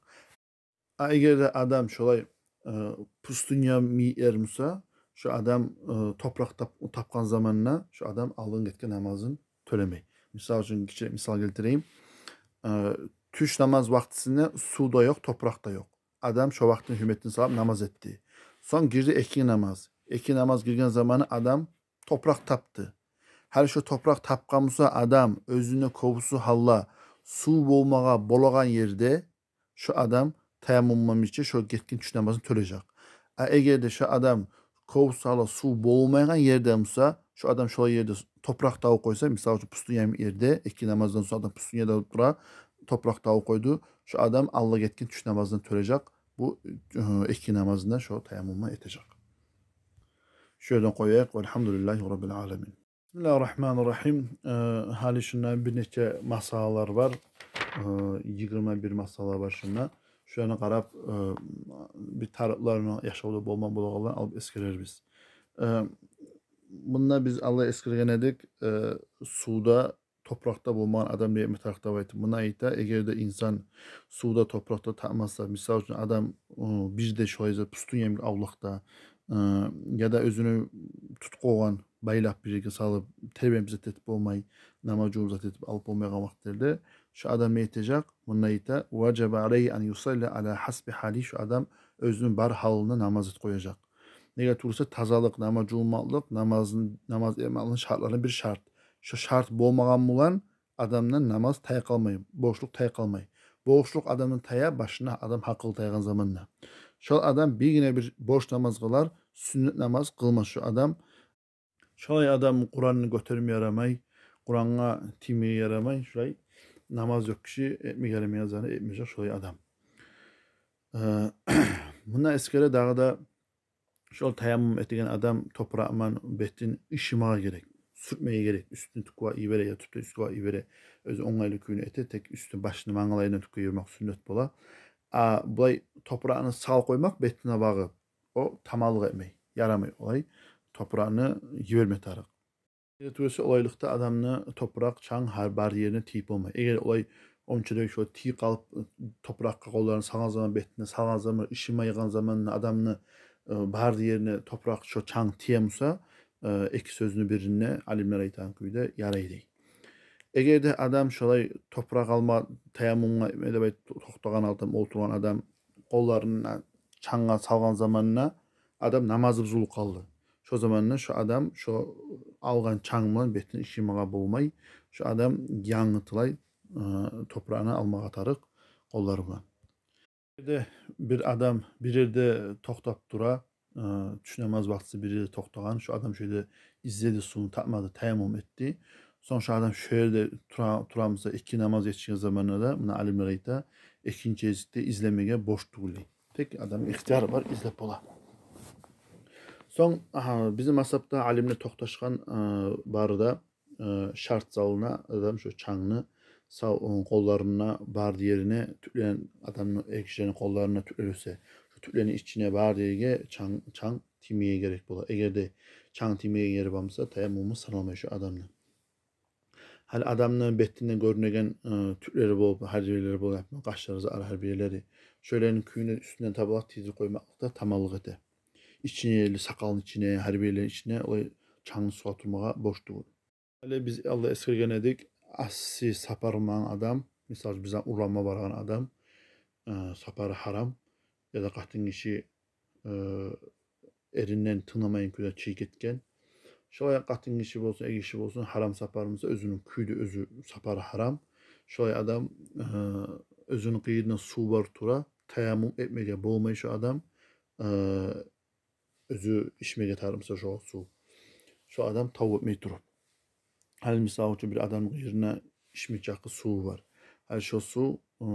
А эгер де адам шолай, э, пустыня йимик ер буса, шо адам, э, топуракъ тап-, тапгъан заманда шо адам алдын гетген намазын тёлемей. Мисал учун, гиччи мисал гелтирейим. Э, тюш намаз вакътисинде сув да ёкъ, топуракъ да ёкъ. Адам шо вакътини гьюрметин салып намаз этди. Сонг гирди экинни намаз. Экинни намаз гирген заманы адам топуракъ тапды. Гьали шо топуракъ тапгъан буса адам, оьзюнде кёбюсю гьалда сув болмагъа болагъан ерде, шо адам таяммумлангъынча шо гетген тюш намазын тёлежек. А эгер де шо адам кёбюсю гьалда сув болмайгъан ерде буса, шо адам шолай ерде топуракъ табып къойса, мисал учун, пустыня йимик ерде, экинни намаздан сонг адам пустыняда тура, топуракъ табып къойду, шо адам алда гетген тюш намазын тёлежек. Бу, э, экинни намазын да шо таяммумлангъынча этежек. Шо ерден къояйыкъ. Валгьамдулиллагьи раббил аламин. Бисмиллагьир рагьманир рагьим. Э, гьали шунда бир нече масъалалар бар. Э, йигирма бир масъала бар шунда. Шуланы къарап, э, бир тарыкъланы яшавда болма болагъанланы алып эсгерербиз. Э, мунда биз алда эсгерген эдик, э, сувда, топуракъда болмагъан адам не этме тарыкъ деп айтып. Мунда айта, эгер де инсан сувда, топуракъда тапмаса, мисал учун, адам, э, бир де шолай зат, пустыня йимик авлакъда, э, яда оьзюню тутуп къойгъан, байлап бир ерге салып, тербенип зат этип болмай, намаз жувуп зат этип алып болмайгъан вакътилерде, шо адам не этежек? Мунда айта, важаба алайгьи ан юсалли ала гьасби гьалигьи, шо адам оьзюню бар гьалында намаз этип къояжакъ. Неге тюгюл эсе, тазалыкъ, намаз жувунмакълыкъ, намазны, намаз этмакълыкъны шартларындан бир шарт. Шо шарт болмагъан булан адамдан намаз тая къалмай, борчлукъ тая къалмай. Борчлукъ адамдан тая башына, адам гьакъылы тайгъан заманда. Шо адам биргине бир борч намаз къылар, сюннет намаз къылмас шо адам. Шолай адам Къуранны гётерме ярамай, Къурангъа тийме ярамай, шолай намаз ёкъ гиши этме ярамайгъан затны этмежек шолай адам. Э, мунда эсгере дагъы да, шо таяммум этеген адам топуракъ булан бетин ышымагъа герек, сюртмеге герек, уьстюн тюкге йибере, я тюпден уьстге йибере, оьзю онгайлы кюйню эте, тек уьстюн, башны мангалайындан тюкге йибермек сюннет бола. А булай топуракъны салып къоймакъ бетине багъып, о таманлыкъ этмей, ярамай, олай топуракъны йиберме тарыкъ. Неге тюгюл эсе, олайлыкъда адамны топуракъ, чанг гьар бар ерине тийип болмай. Эгер олай онча да шо тийип къалып, топуракъгъа къолларын салгъан заман, бетине салгъан заман, ышымайгъан заманда адамны, э, бар ерине топуракъ, шо чанг тие буса, э, эки сёзню биринде алимлер айтагъан кюйде ярай дей. Эгер де адам шолай топуракъ алма, таяммумгъа этме деп айтып токътагъан адам, олтургъан адам къолларын чангъа салгъан заманда адам намазы бузулуп къалды. Шо заманда шо адам шо алгъан чанг булан бетин ышымагъа болмай. Шо адам янгытылай, э, топуракъны алмагъа тарыкъ къоллары булан. Бир де бир адам бир ерде токътап тура, э, тюш намаз вакътиси бир ерде токътагъан, шо адам шо ерде изледи, сувну тапмады, таяммум этди. Сонг шо адам шо ерде тура, тура буса, экинни намаз етишген заманда да, муна алимлер айта, экинчи гезикде излемеге борч тюгюл дей. Тек адамны ихтияры бар, излеп бола. Сонг, агьа, бизин мазгьабда алимлер токъташгъан, э, бары да, э, шарт салына, адам шо чангны сав-, э, къолларына, бар ерине тюклен, адамны, эркишилени къолларына тюклер буса, шо тюклени ичине, бар ерине чанг, чанг тиймеге герек бола. Эгер де чанг тиймеген ери бар буса, таяммуму саналмай шо адамны. Гьали адамны бетинден гёрюнеген, э, тюклери болуп, гьар ерлери болуп, къашлары, зары, гьар бир ерлери. Шоланы кюйню уьстюнден табалакъ тийдирип къоймакълыкъ да таманлыкъ эте. Ичине, сакъалны ичине, гьар бир ерлени ичине олай чангны сугъа турмагъа борч тюгюл. Гьали биз алда эсгерген эдик, асси сапар булан адам, мисал учун, бизин урланма барагъан адам, э, сапары гьарам, яда къатын гиши, э, эринден тынгламайгъан кюйде чыгъып гетген. Шолай къатын гиши болсун, эр гиши болсун, гьарам сапар буса, оьзюню кюйдю, оьзю сапары гьарам. Шолай адам, э, оьзюню къырыйында сув бар тура, таяммум этмеге болмай шо адам, э, оьзю ичмеге тарыкъ буса шо сув. Шо адам тавба этмей туруп. Гьали, мисал учун, бир адамны къырыйында ичмек чакъы суву бар. Гьали шо сув, э,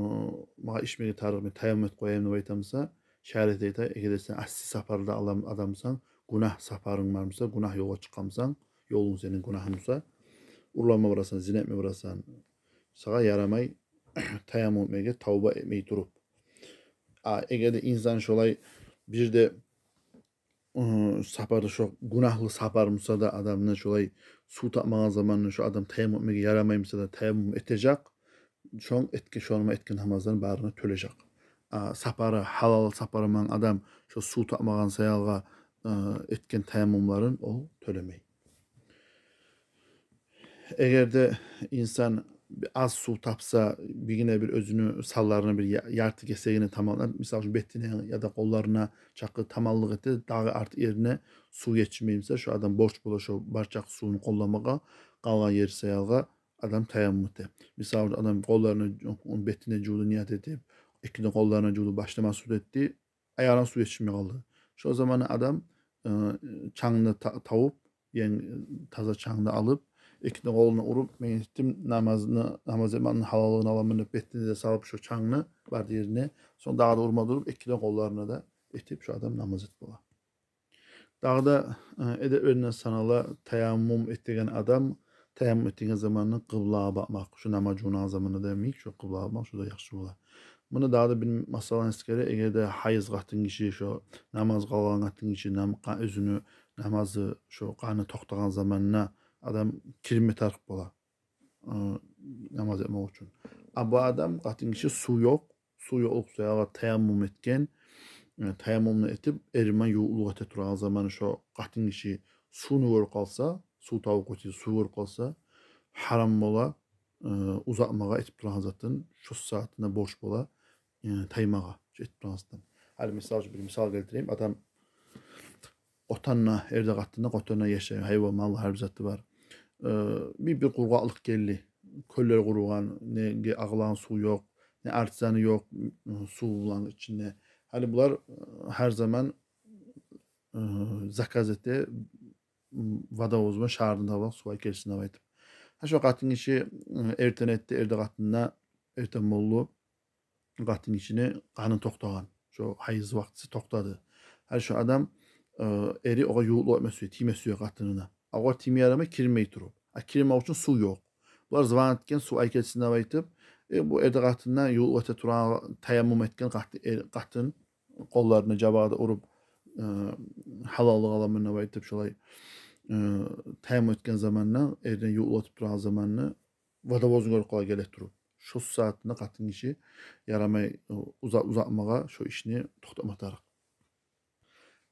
магъа ичмеге тарыкъ, мен таяммум этип къояйым деп айта буса, шариат айта, эгер де сен асси сапарда алам-, адамсан, гюнагь сапарынг бар буса, гюнагь ёлгъа чыкъгъан бусанг, ёлунг сени гюнагьынг буса, урланма барасан, зина этме барасан, сагъа ярамай таяммум этмеге, тавба этмей туруп. А эгер де инсан шолай бир де, ы, сапарда, шо гюнагьлы сапар буса да, адамны шолай сув тапмагъан заманда шо адам таяммум этмеге ярамаймы буса да, таяммум этежек. Шонг этген, шону этген намазларын барын тёлежек. А сапары, гьалал сапары булан адам шо сув тапмагъан саялгъа, э, этген таяммумларын ол тёлемей. Эгер де инсан аз сув тапса, биргине бир оьзюню санларына бир я-, ярты кесегине таманлап, мисал учун, бетине яда къолларына чакъы таманлыкъ эте, дагъы арт ерине сув етишмей буса, шо адам борч бола шо бар чакъы сувну къолламагъа, къалгъан ери саялгъа адам таяммум эте. Мисал учун, адам къолларына, бетине жувду ният этип, эки де къолларына жувду, башына мас сув этди, аягъына сув етишмей къалды. Шо заманы адам, э, чангны та-, тавуп, янг-, таза чангны алып, эки де къолуна уруп, мен этдим намазны, намаз этмекни гьалаллыгъын аламан деп, бетине де салып шо чангны бар ерине, сонг дагъы да урма туруп, эки де къолларына да этип, шо адам намаз этип бола. Дагъы да, э, эдеплеринден санала таяммум этеген адам, таяммум этеген заманны къыблагъа бакъмакъ. Шо намаз жувунагъан заманда да йимик, шо къыблагъа бакъмакъ, шо да яхшы бола. Муна дагъы да бир масъаланы эсгере, эгер де гьайыз къатын гиши, шо намаз къалгъан къатын гиши, нам-, къа-, оьзюню намазы, шо къаны токътагъан заманына адам киринме тарыкъ бола, э, намаз этмек учун. А бу адам, къатын гиши, сув ёкъ, сув ёкълукъ саялгъа таяммум этген, э, таяммумну этип, эри булан ювукълукъ эте турагъан заманы шо къатын гиши сувну гёрюп къалса, сув тавуп къойса, сув гёрюп къалса, гьарам бола, э, узатмагъа этип турагъан затын, шо сагьатында борч бола, э, таймагъа шо этип турагъан затдан. Гьали мисал учун, бир мисал гелтирейим. Адам къотанда, эрде-къатында къотанда яшай, гьайван, малы, гьар бир заты бар. Э, бир, бир къургъакълыкъ гелди. Кёллер къуругъан, неге агъылагъан сув ёкъ, не арт заны ёкъ, м, сув булан ичинде. Гьали булар, э, гьар заман, э, заказ эте, м, водовоз булан шагьардан да алып сув алып гелсин деп айтып. Гьа, шо къатын гиши, э, эртен этди, эрде-къатында, эртен болду, къатын гишини къаны токътагъан. Шо гьайыз вакътиси токътады. Гьали шо адам, э, эри огъар ювукълукъ этме сюе, тийме сюе къатынына. Огъар тийме ярамай, киринмей туруп. А киринмек учун сув ёкъ. Булар звонить этген, сув алып гелсин деп айтып, э, бу эрде-къатында ювукълукъ эте турагъан, таяммум этген къат-, э, къатын къолларына жабагъы да уруп, э, гьалаллыкъ аламан деп айтып, шолай, э, таяммум этген заманына, эрден ювукълукъ этип турагъан заманына, водовозну гёрюп къала геле туруп. Шо сагьатында къатын гиши ярамай, э, уза-, узатмагъа, шо ишни токътатма тарыкъ.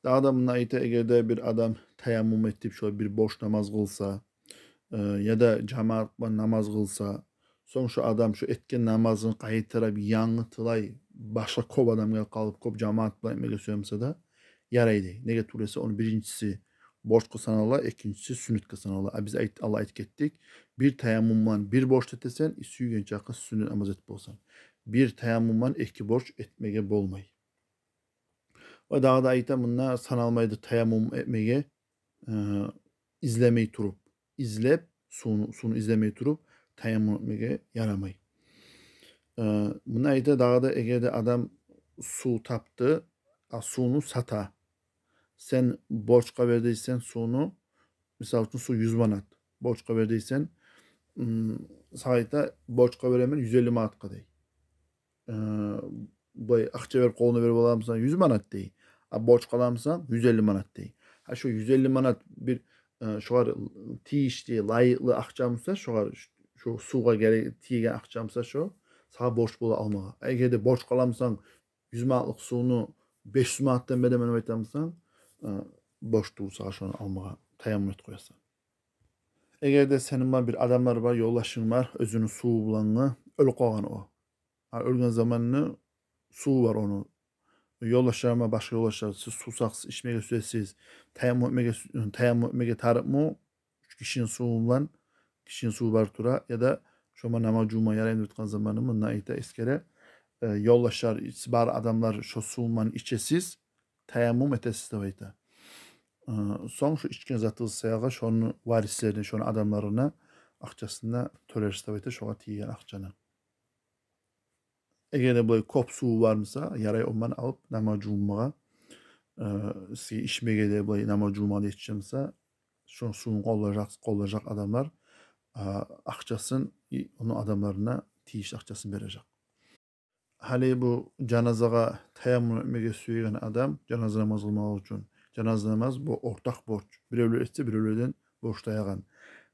Дагъы да мунда айта, эгер де бир адам таяммум этип, шолай бир борч намаз къылса, э, яда жамаат булан намаз къылса, сонг шо адам шо этген намазын къайтарып, янгытылай, башгъа кёп адам гелип къалып, кёп жамаат булан этмеге сюе буса да, ярай дей. Неге тюгюл эсе, ону биринчиси борчгъа санала, экинчиси сюннетге санала. А биз айт-, алда айтып гетдик, бир таяммум булан бир борч этесен, и сюйген чакъы сюннет намаз этип боласан. Бир таяммум булан эки борч этмеге болмай. Ва дагъы да айта, мунда саналмайды таяммум этмеге, э, излемей туруп, излеп, сувну, сувну излемей туруп, таяммум этмеге ярамай. Э, мунда айта дагъы да, эгер де адам сув тапды, а сувну сата. Сен борчгъа бер дейсен сувну, мисал учун, сув юз манат. Борчгъа бер дейсен, м, сагъа айта, борчгъа беремен юз элли манатгъа дей. Э, былай акъча берип, къолуна берип аламысан, юз манат дей. А борчгъа аламысан, юз элли манат дей. Гьа, шо юз элли манат бир, э, шогъар тийишли, лайыкълы акъча буса, шогъар, шо сувгъа герек тийген акъча буса, шо сагъа борч бола алмагъа. А эгер де борчгъа аламысан, юз манатлыкъ сувну беш юз манатдан беремен деп айтамысан, э, борч тюгюл сагъа шону алмагъа, таяммум этип къоясан. Эгер де сени булан бир адамлар бар, ёлдашынг бар, оьзюню суву булангъы, оьлюп къалгъан о. А оьлген заманны суву бар ону. Ёлдашларыма, башгъа ёлдашлар, сиз сувсакъсыз, ичмеге сюесиз, таяммум этмеге сю-, таяммум этмеге тарыкъмы? Уьч кишини суву булан, кишини суву бар тура, яда шома намаз жувма яраймы деп айтгъан заманы, мунда айта, эсгере, э, ёлдашлар, сиз бар адамлар шо суву булан ичесиз, таяммум этесиз деп айта. Э, сонг шо ичген затыгъыз саялгъа шону варислерине, шону адамларына акъчасын да тёлерсиз деп айта, шогъар тийген акъчаны. Эгер де булай кёп суву бар буса, ярай, ондан алып намаз жувунмагъа, э, сизге ичмеге де, булай намаз жувунмагъа да етише буса, шо сувну къоллажакъ, къоллажакъ адамлар, а, акъчасын, и, ону адамларына тийишли акъчасын бережек. Гьали бу жаназагъа таяммум этмеге сюеген адам, жаназа намаз къылмакъ учун. Жаназа намаз бу ортакъ борч. Биревлер этсе, биревлерден борч таягъан.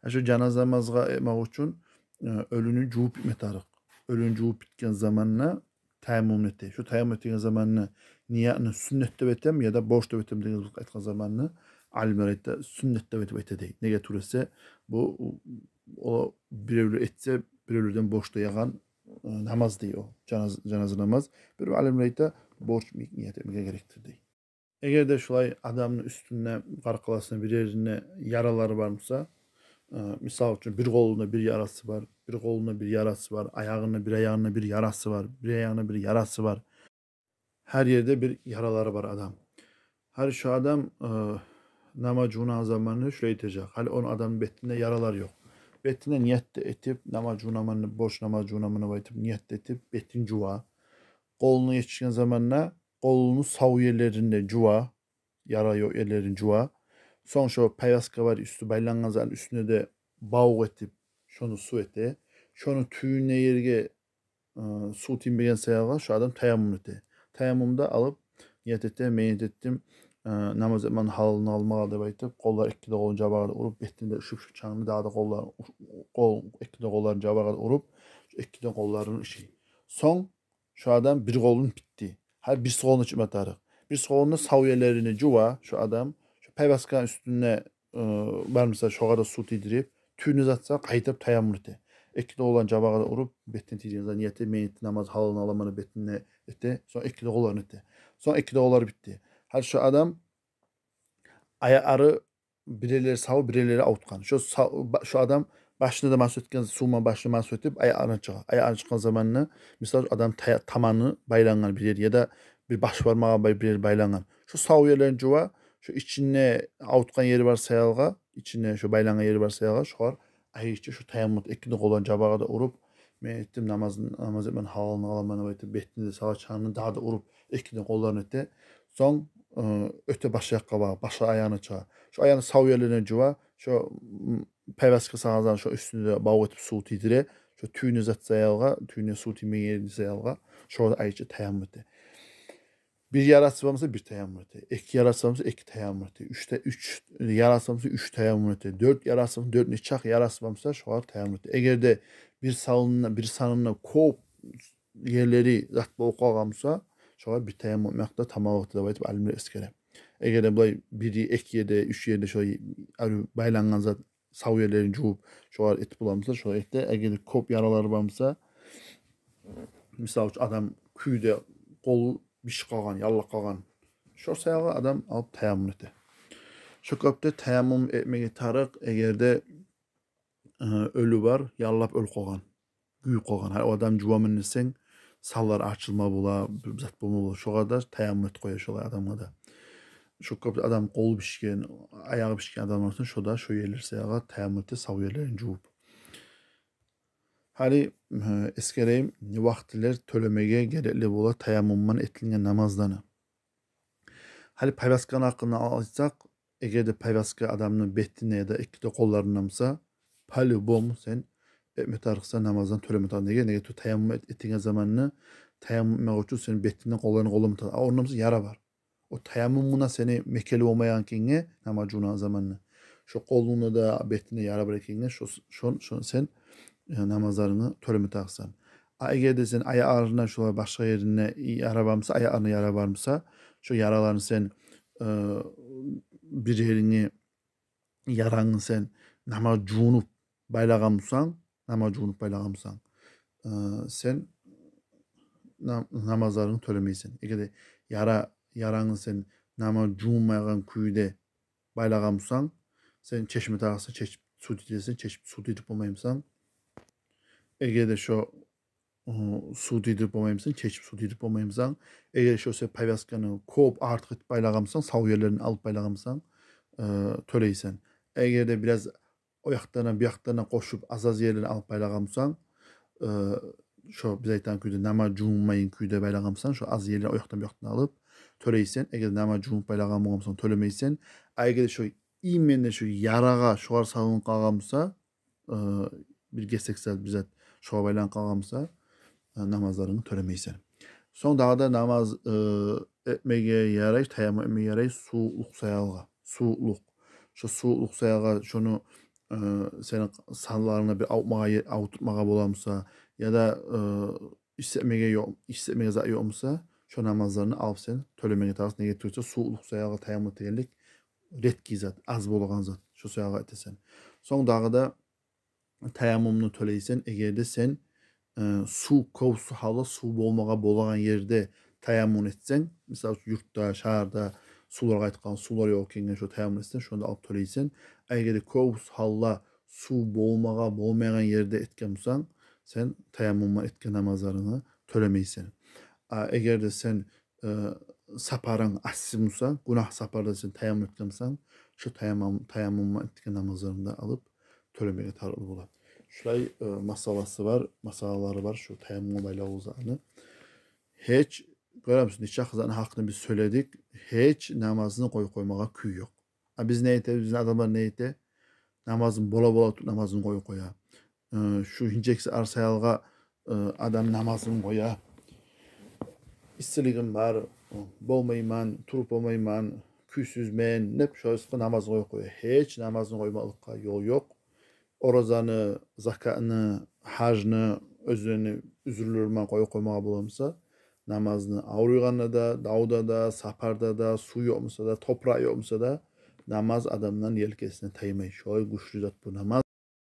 Шу жаназа намазгъа этмек учун, э, оьлюню жувуп битме тарыкъ. Оьлюню жувуп битген заманда таяммум эте. Шу таяммум этеген заманда ниятны сюннет деп этеми яда борч деп этеми деген айтгъан заманда алимлер айта, сюннет деп этип эте дей. Неге тюгюл эсе, бу, о, биревлер этсе, биревлерден борч да ягъан, э, намаз дей о. Жаназ-, жаназа намаз. Бир алимлер айта, борч ният этмеге герекдир дей. Эгер де шулай адамны уьстюнде, къаркъарасында бир ерине яралары бар буса, э, мисал учун, бир къолунда бир ярасы бар, бир къолунда бир ярасы бар, аягъында бир, аягъында бир ярасы бар, бир аягъында бир ярасы бар. Гьар ерде бир яралары бар адам. Гьали шу адам, э, намаз жувунагъан заманда шулай этежек. Гьали ону адамны бетинде яралар ёкъ. Бетине ният да этип, намаз жувунаман деп, борч намаз жувунаман деп айтып, ният да этип, бетин жува. Къолуна етишген заманда къолуну сав ерлерин де жува, яра ёкъ ерлерин жува. Сонг шо повязка бар, уьстю байлангъан затны уьстюне де бавукъ этип, шону сув эте. Шону тюбюне ерге, э, сув тиймеген саялгъа шо адам таяммум эте. Таяммумда алып, ният эте, мен ният этдим, э, намаз этмекни гьалалын алмагъа деп айтып, къоллар, эки де къолун жабагъа да уруп, бетин де шуп-шуп чангны, дагъы да къоллар, къол, эки де къолларын жабагъа да уруп, эки де къолларын ышый. Сонг шо адам бир къолун битди. Гьали бирси къолуна чыкъма тарыкъ. Бирси къолуну сав ерлерин жува шо адам. Шо повязканы уьстюнде, э, бар буса, шогъар да сув тийдирип, тюбюне зат салып, къайтып таяммум эте. Эки де къолларын жабагъа да уруп, бетин тийдирген зат ният эте, мен этдим намаз гьалалын аламан деп бетине эте. Сонг эки де къолларын эте. Сонг эки де къоллар битди. Гьали шо адам аякълары бирелери сав, бирелери авуртгъан. Шо сав-, ба-, шо адам башына да масгь этген, сувман башына масгь этип, аякъларына чыгъа. Аякъларына чыкъгъан заманда, мисал, адам тая-, таманы байлангъан бир ери яда бир баш бармагъы бай-, бир ери байлангъан. Шо сав ерлерин жува, шо ичинде авуртгъан ери бар саялгъа, ичинде шо байлангъан ери бар саялгъа, шогъар айрыча шо таяммум эте, эки де къолларын жабагъа да уруп, мен этдим намазны, намаз этмекни гьалалын аламан деп айтып, бетине де салып, чангны дагъы да уруп, эки де къолларын эте. Сонг, э, оьте башгъа якъгъа багъып, башгъа аягъына чыгъа. Шо аягъыны сав ерлерин жува, шо, м, повязка салгъан затны шо уьстюне де бавукъ этип сув тийдире. Шо тюбюне зат саялгъа, тюбюне сув тиймеген ери саялгъа, шогъар айрыча таяммум эте. Бир ярасы бар буса, бир таяммум эте. Эки ярасы бар буса, эки таяммум эте. Уьч та-, уьч ярасы бар буса, уьч таяммум эте. Дёрт ярасы бар буса, дёрт, нечакъы ярасы бар буса, шогъар таяммум эте. Эгер де бир санында, бир санында кёп ерлери зат болуп къалгъан буса, шогъар бир таяммум этмек де тамамлыкъ деп айтып, алимлер эсгере. Эгер де булай бири эки ерде, уьч ерде шолай арив байлангъан зат, сав ерлерин жувуп, шогъар этип бола буса, шогъар эте. Эгер де кёп яралары бар буса, мисал учун, адам кюйде къолу бишип къалгъан, яллап къалгъан, шо саялгъа адам алып таяммум эте. Шо кюйде таяммум этмеге тарыкъ, эгер де, э, оьлю бар, яллап оьлюп къалгъан, гюйюп къалгъан. Гьали о адам жуваман десенг, санлар ачылма бола, бир зат болма бола. Шогъар да таяммум этип къоя шолай адамгъа да. Шо кюйде адам къолу бишген, аягъы бишген адам бар буса, шо да шо ерлер саялгъа таяммум эте, сав ерлерин жувуп. Гьали, э, эсгерейим, не вакътилер тёлемеге герекли бола таяммумман этилген намазланы. Гьали повязканы гьакъында айтсакъ, эгер де повязка адамны бетине яда эки де къолларына буса, по-любому сен этме тарыкъсан, намаздан тёлеме тарыкъ. Неге? Неге тюгюл, таяммум эт-, этеген заманда таяммум этмек учун сен бетингни, къолларынгны къоллама тарыкъ. А онда буса яра бар. О таяммумунг сени мекенли болмайгъан экенге, намаз жувунагъан заманда, шо къолунгда да, бетингде яра бар экенге, шо, шо, шо сен, э, намазларынгны тёлеме тарыкъсан. А эгер де сени аякъларынгда, шолай башгъа еринде яра бар буса, аякъларынгда яра бар буса, шо яраларынгны сен, э, бир ерингни, ярангны сен намаз жувунуп байлагъан бусанг, намаз жувунуп байлагъан бусанг, э, сен на-, намазларынгны тёлемейсен. Эгер де яра-, ярангны сен намаз жувунмайгъан кюйде байлагъан бусанг, сен чечме тарыкъсан, чечип сув тийдиресен, чечип сув тийдирип болмай бусанг. Эгер де шо, ы, сув тийдирип болмай бусанг, чечип сув тийдирип болмай бусанг, эгер шо сен повязканы кёп артыкъ этип байлагъан бусанг, сав ерлерин алып байлагъан бусанг, ы, тёлейсен. Эгер де бираз о якъдан, бу якъдан къошуп, аз-аз ерлерин алып байлагъан бусанг, э, шо биз айтгъан кюйде, намаз жувунмайгъан кюйде байлагъан бусанг, шо аз ерлерин о якъдан, бу якъдан алып, тёлейсен. Эгер намаз жувунуп байлагъан болгъан бусанг, тёлемейсен. А эгер шо именно шо ярагъа, шогъар салынып къалгъан буса, э, бир гесек зат, бир зат шогъар байланып къалгъан буса, э, намазларынгны тёлемейсен. Сонг дагъы да намаз, э, этмеге ярай, таяммум этмеге ярай сувукълукъ саялгъа. Сувукълукъ. Шо сувукълукъ саялгъа шону, э, сени санларынгны бир авуртмагъа, авуртмагъа боламыса, яда, э, исситмеге ёкъ, исситмеге зат ёкъмуса, шо намазланы алып сен тёлемеге тарыкъсан. Неге тюгюл эсе, сувлукъ саялы таяммум этегенлик редкий зат, аз болагъан зат. Шо саялы этесен. Сонг дагъы да таяммумну тёлейсен, эгер де сен, э, сув, кёбюсю гьалда сув болмагъа болагъан ерде таяммум этсенг, мисал учун, юртда, шагьарда сувлар къайтып къалгъан, сувлар ёкъ экенге, шо таяммум этсенг, шонда алып тёлейсен. А эгер де кёбюсю гьалда сув болмагъа болмайгъан ерде этген бусанг, сен таяммумман этген намазларынгны тёлемейсен. А эгер де сен, э, сапарынг асси буса, гюнагь сапарда сен таяммум этген бусанг, шо таяммум, таяммумман этген намазларынгны да алып тёлемеге тарыкълы бола. Шулай, э, масъаласы бар, масъалалары бар шу таяммумгъа байлавлу затны. Гьеч, гёремисиз, нече затны гьакъында биз сёйледик, гьеч намазны къоюп къоймагъа кюй ёкъ. А биз не этебиз, бизин адамлар не эте? Намазын бола-бола туруп намазын къоюп къоя. Э, шу гьинчекси арсаялгъа, э, адам намазын къоя. Иссилигим бар, болмайман, туруп болмайман, кюйсюзмен деп, шо исбат намазын къоюп къоя. Гьеч намазын къоймакълыкъгъа ёл ёкъ. Оразаны, закатны, гьажны, оьзлени уьзюрлери булан къоюп къоймагъа боламыса, намазны авруйгъанда да, давда да, сапарда да, сув ёкъмуса да, топуракъ ёкъмуса да, намаз адамдан елкесине таймай. Шолай гючлю зат бу намаз.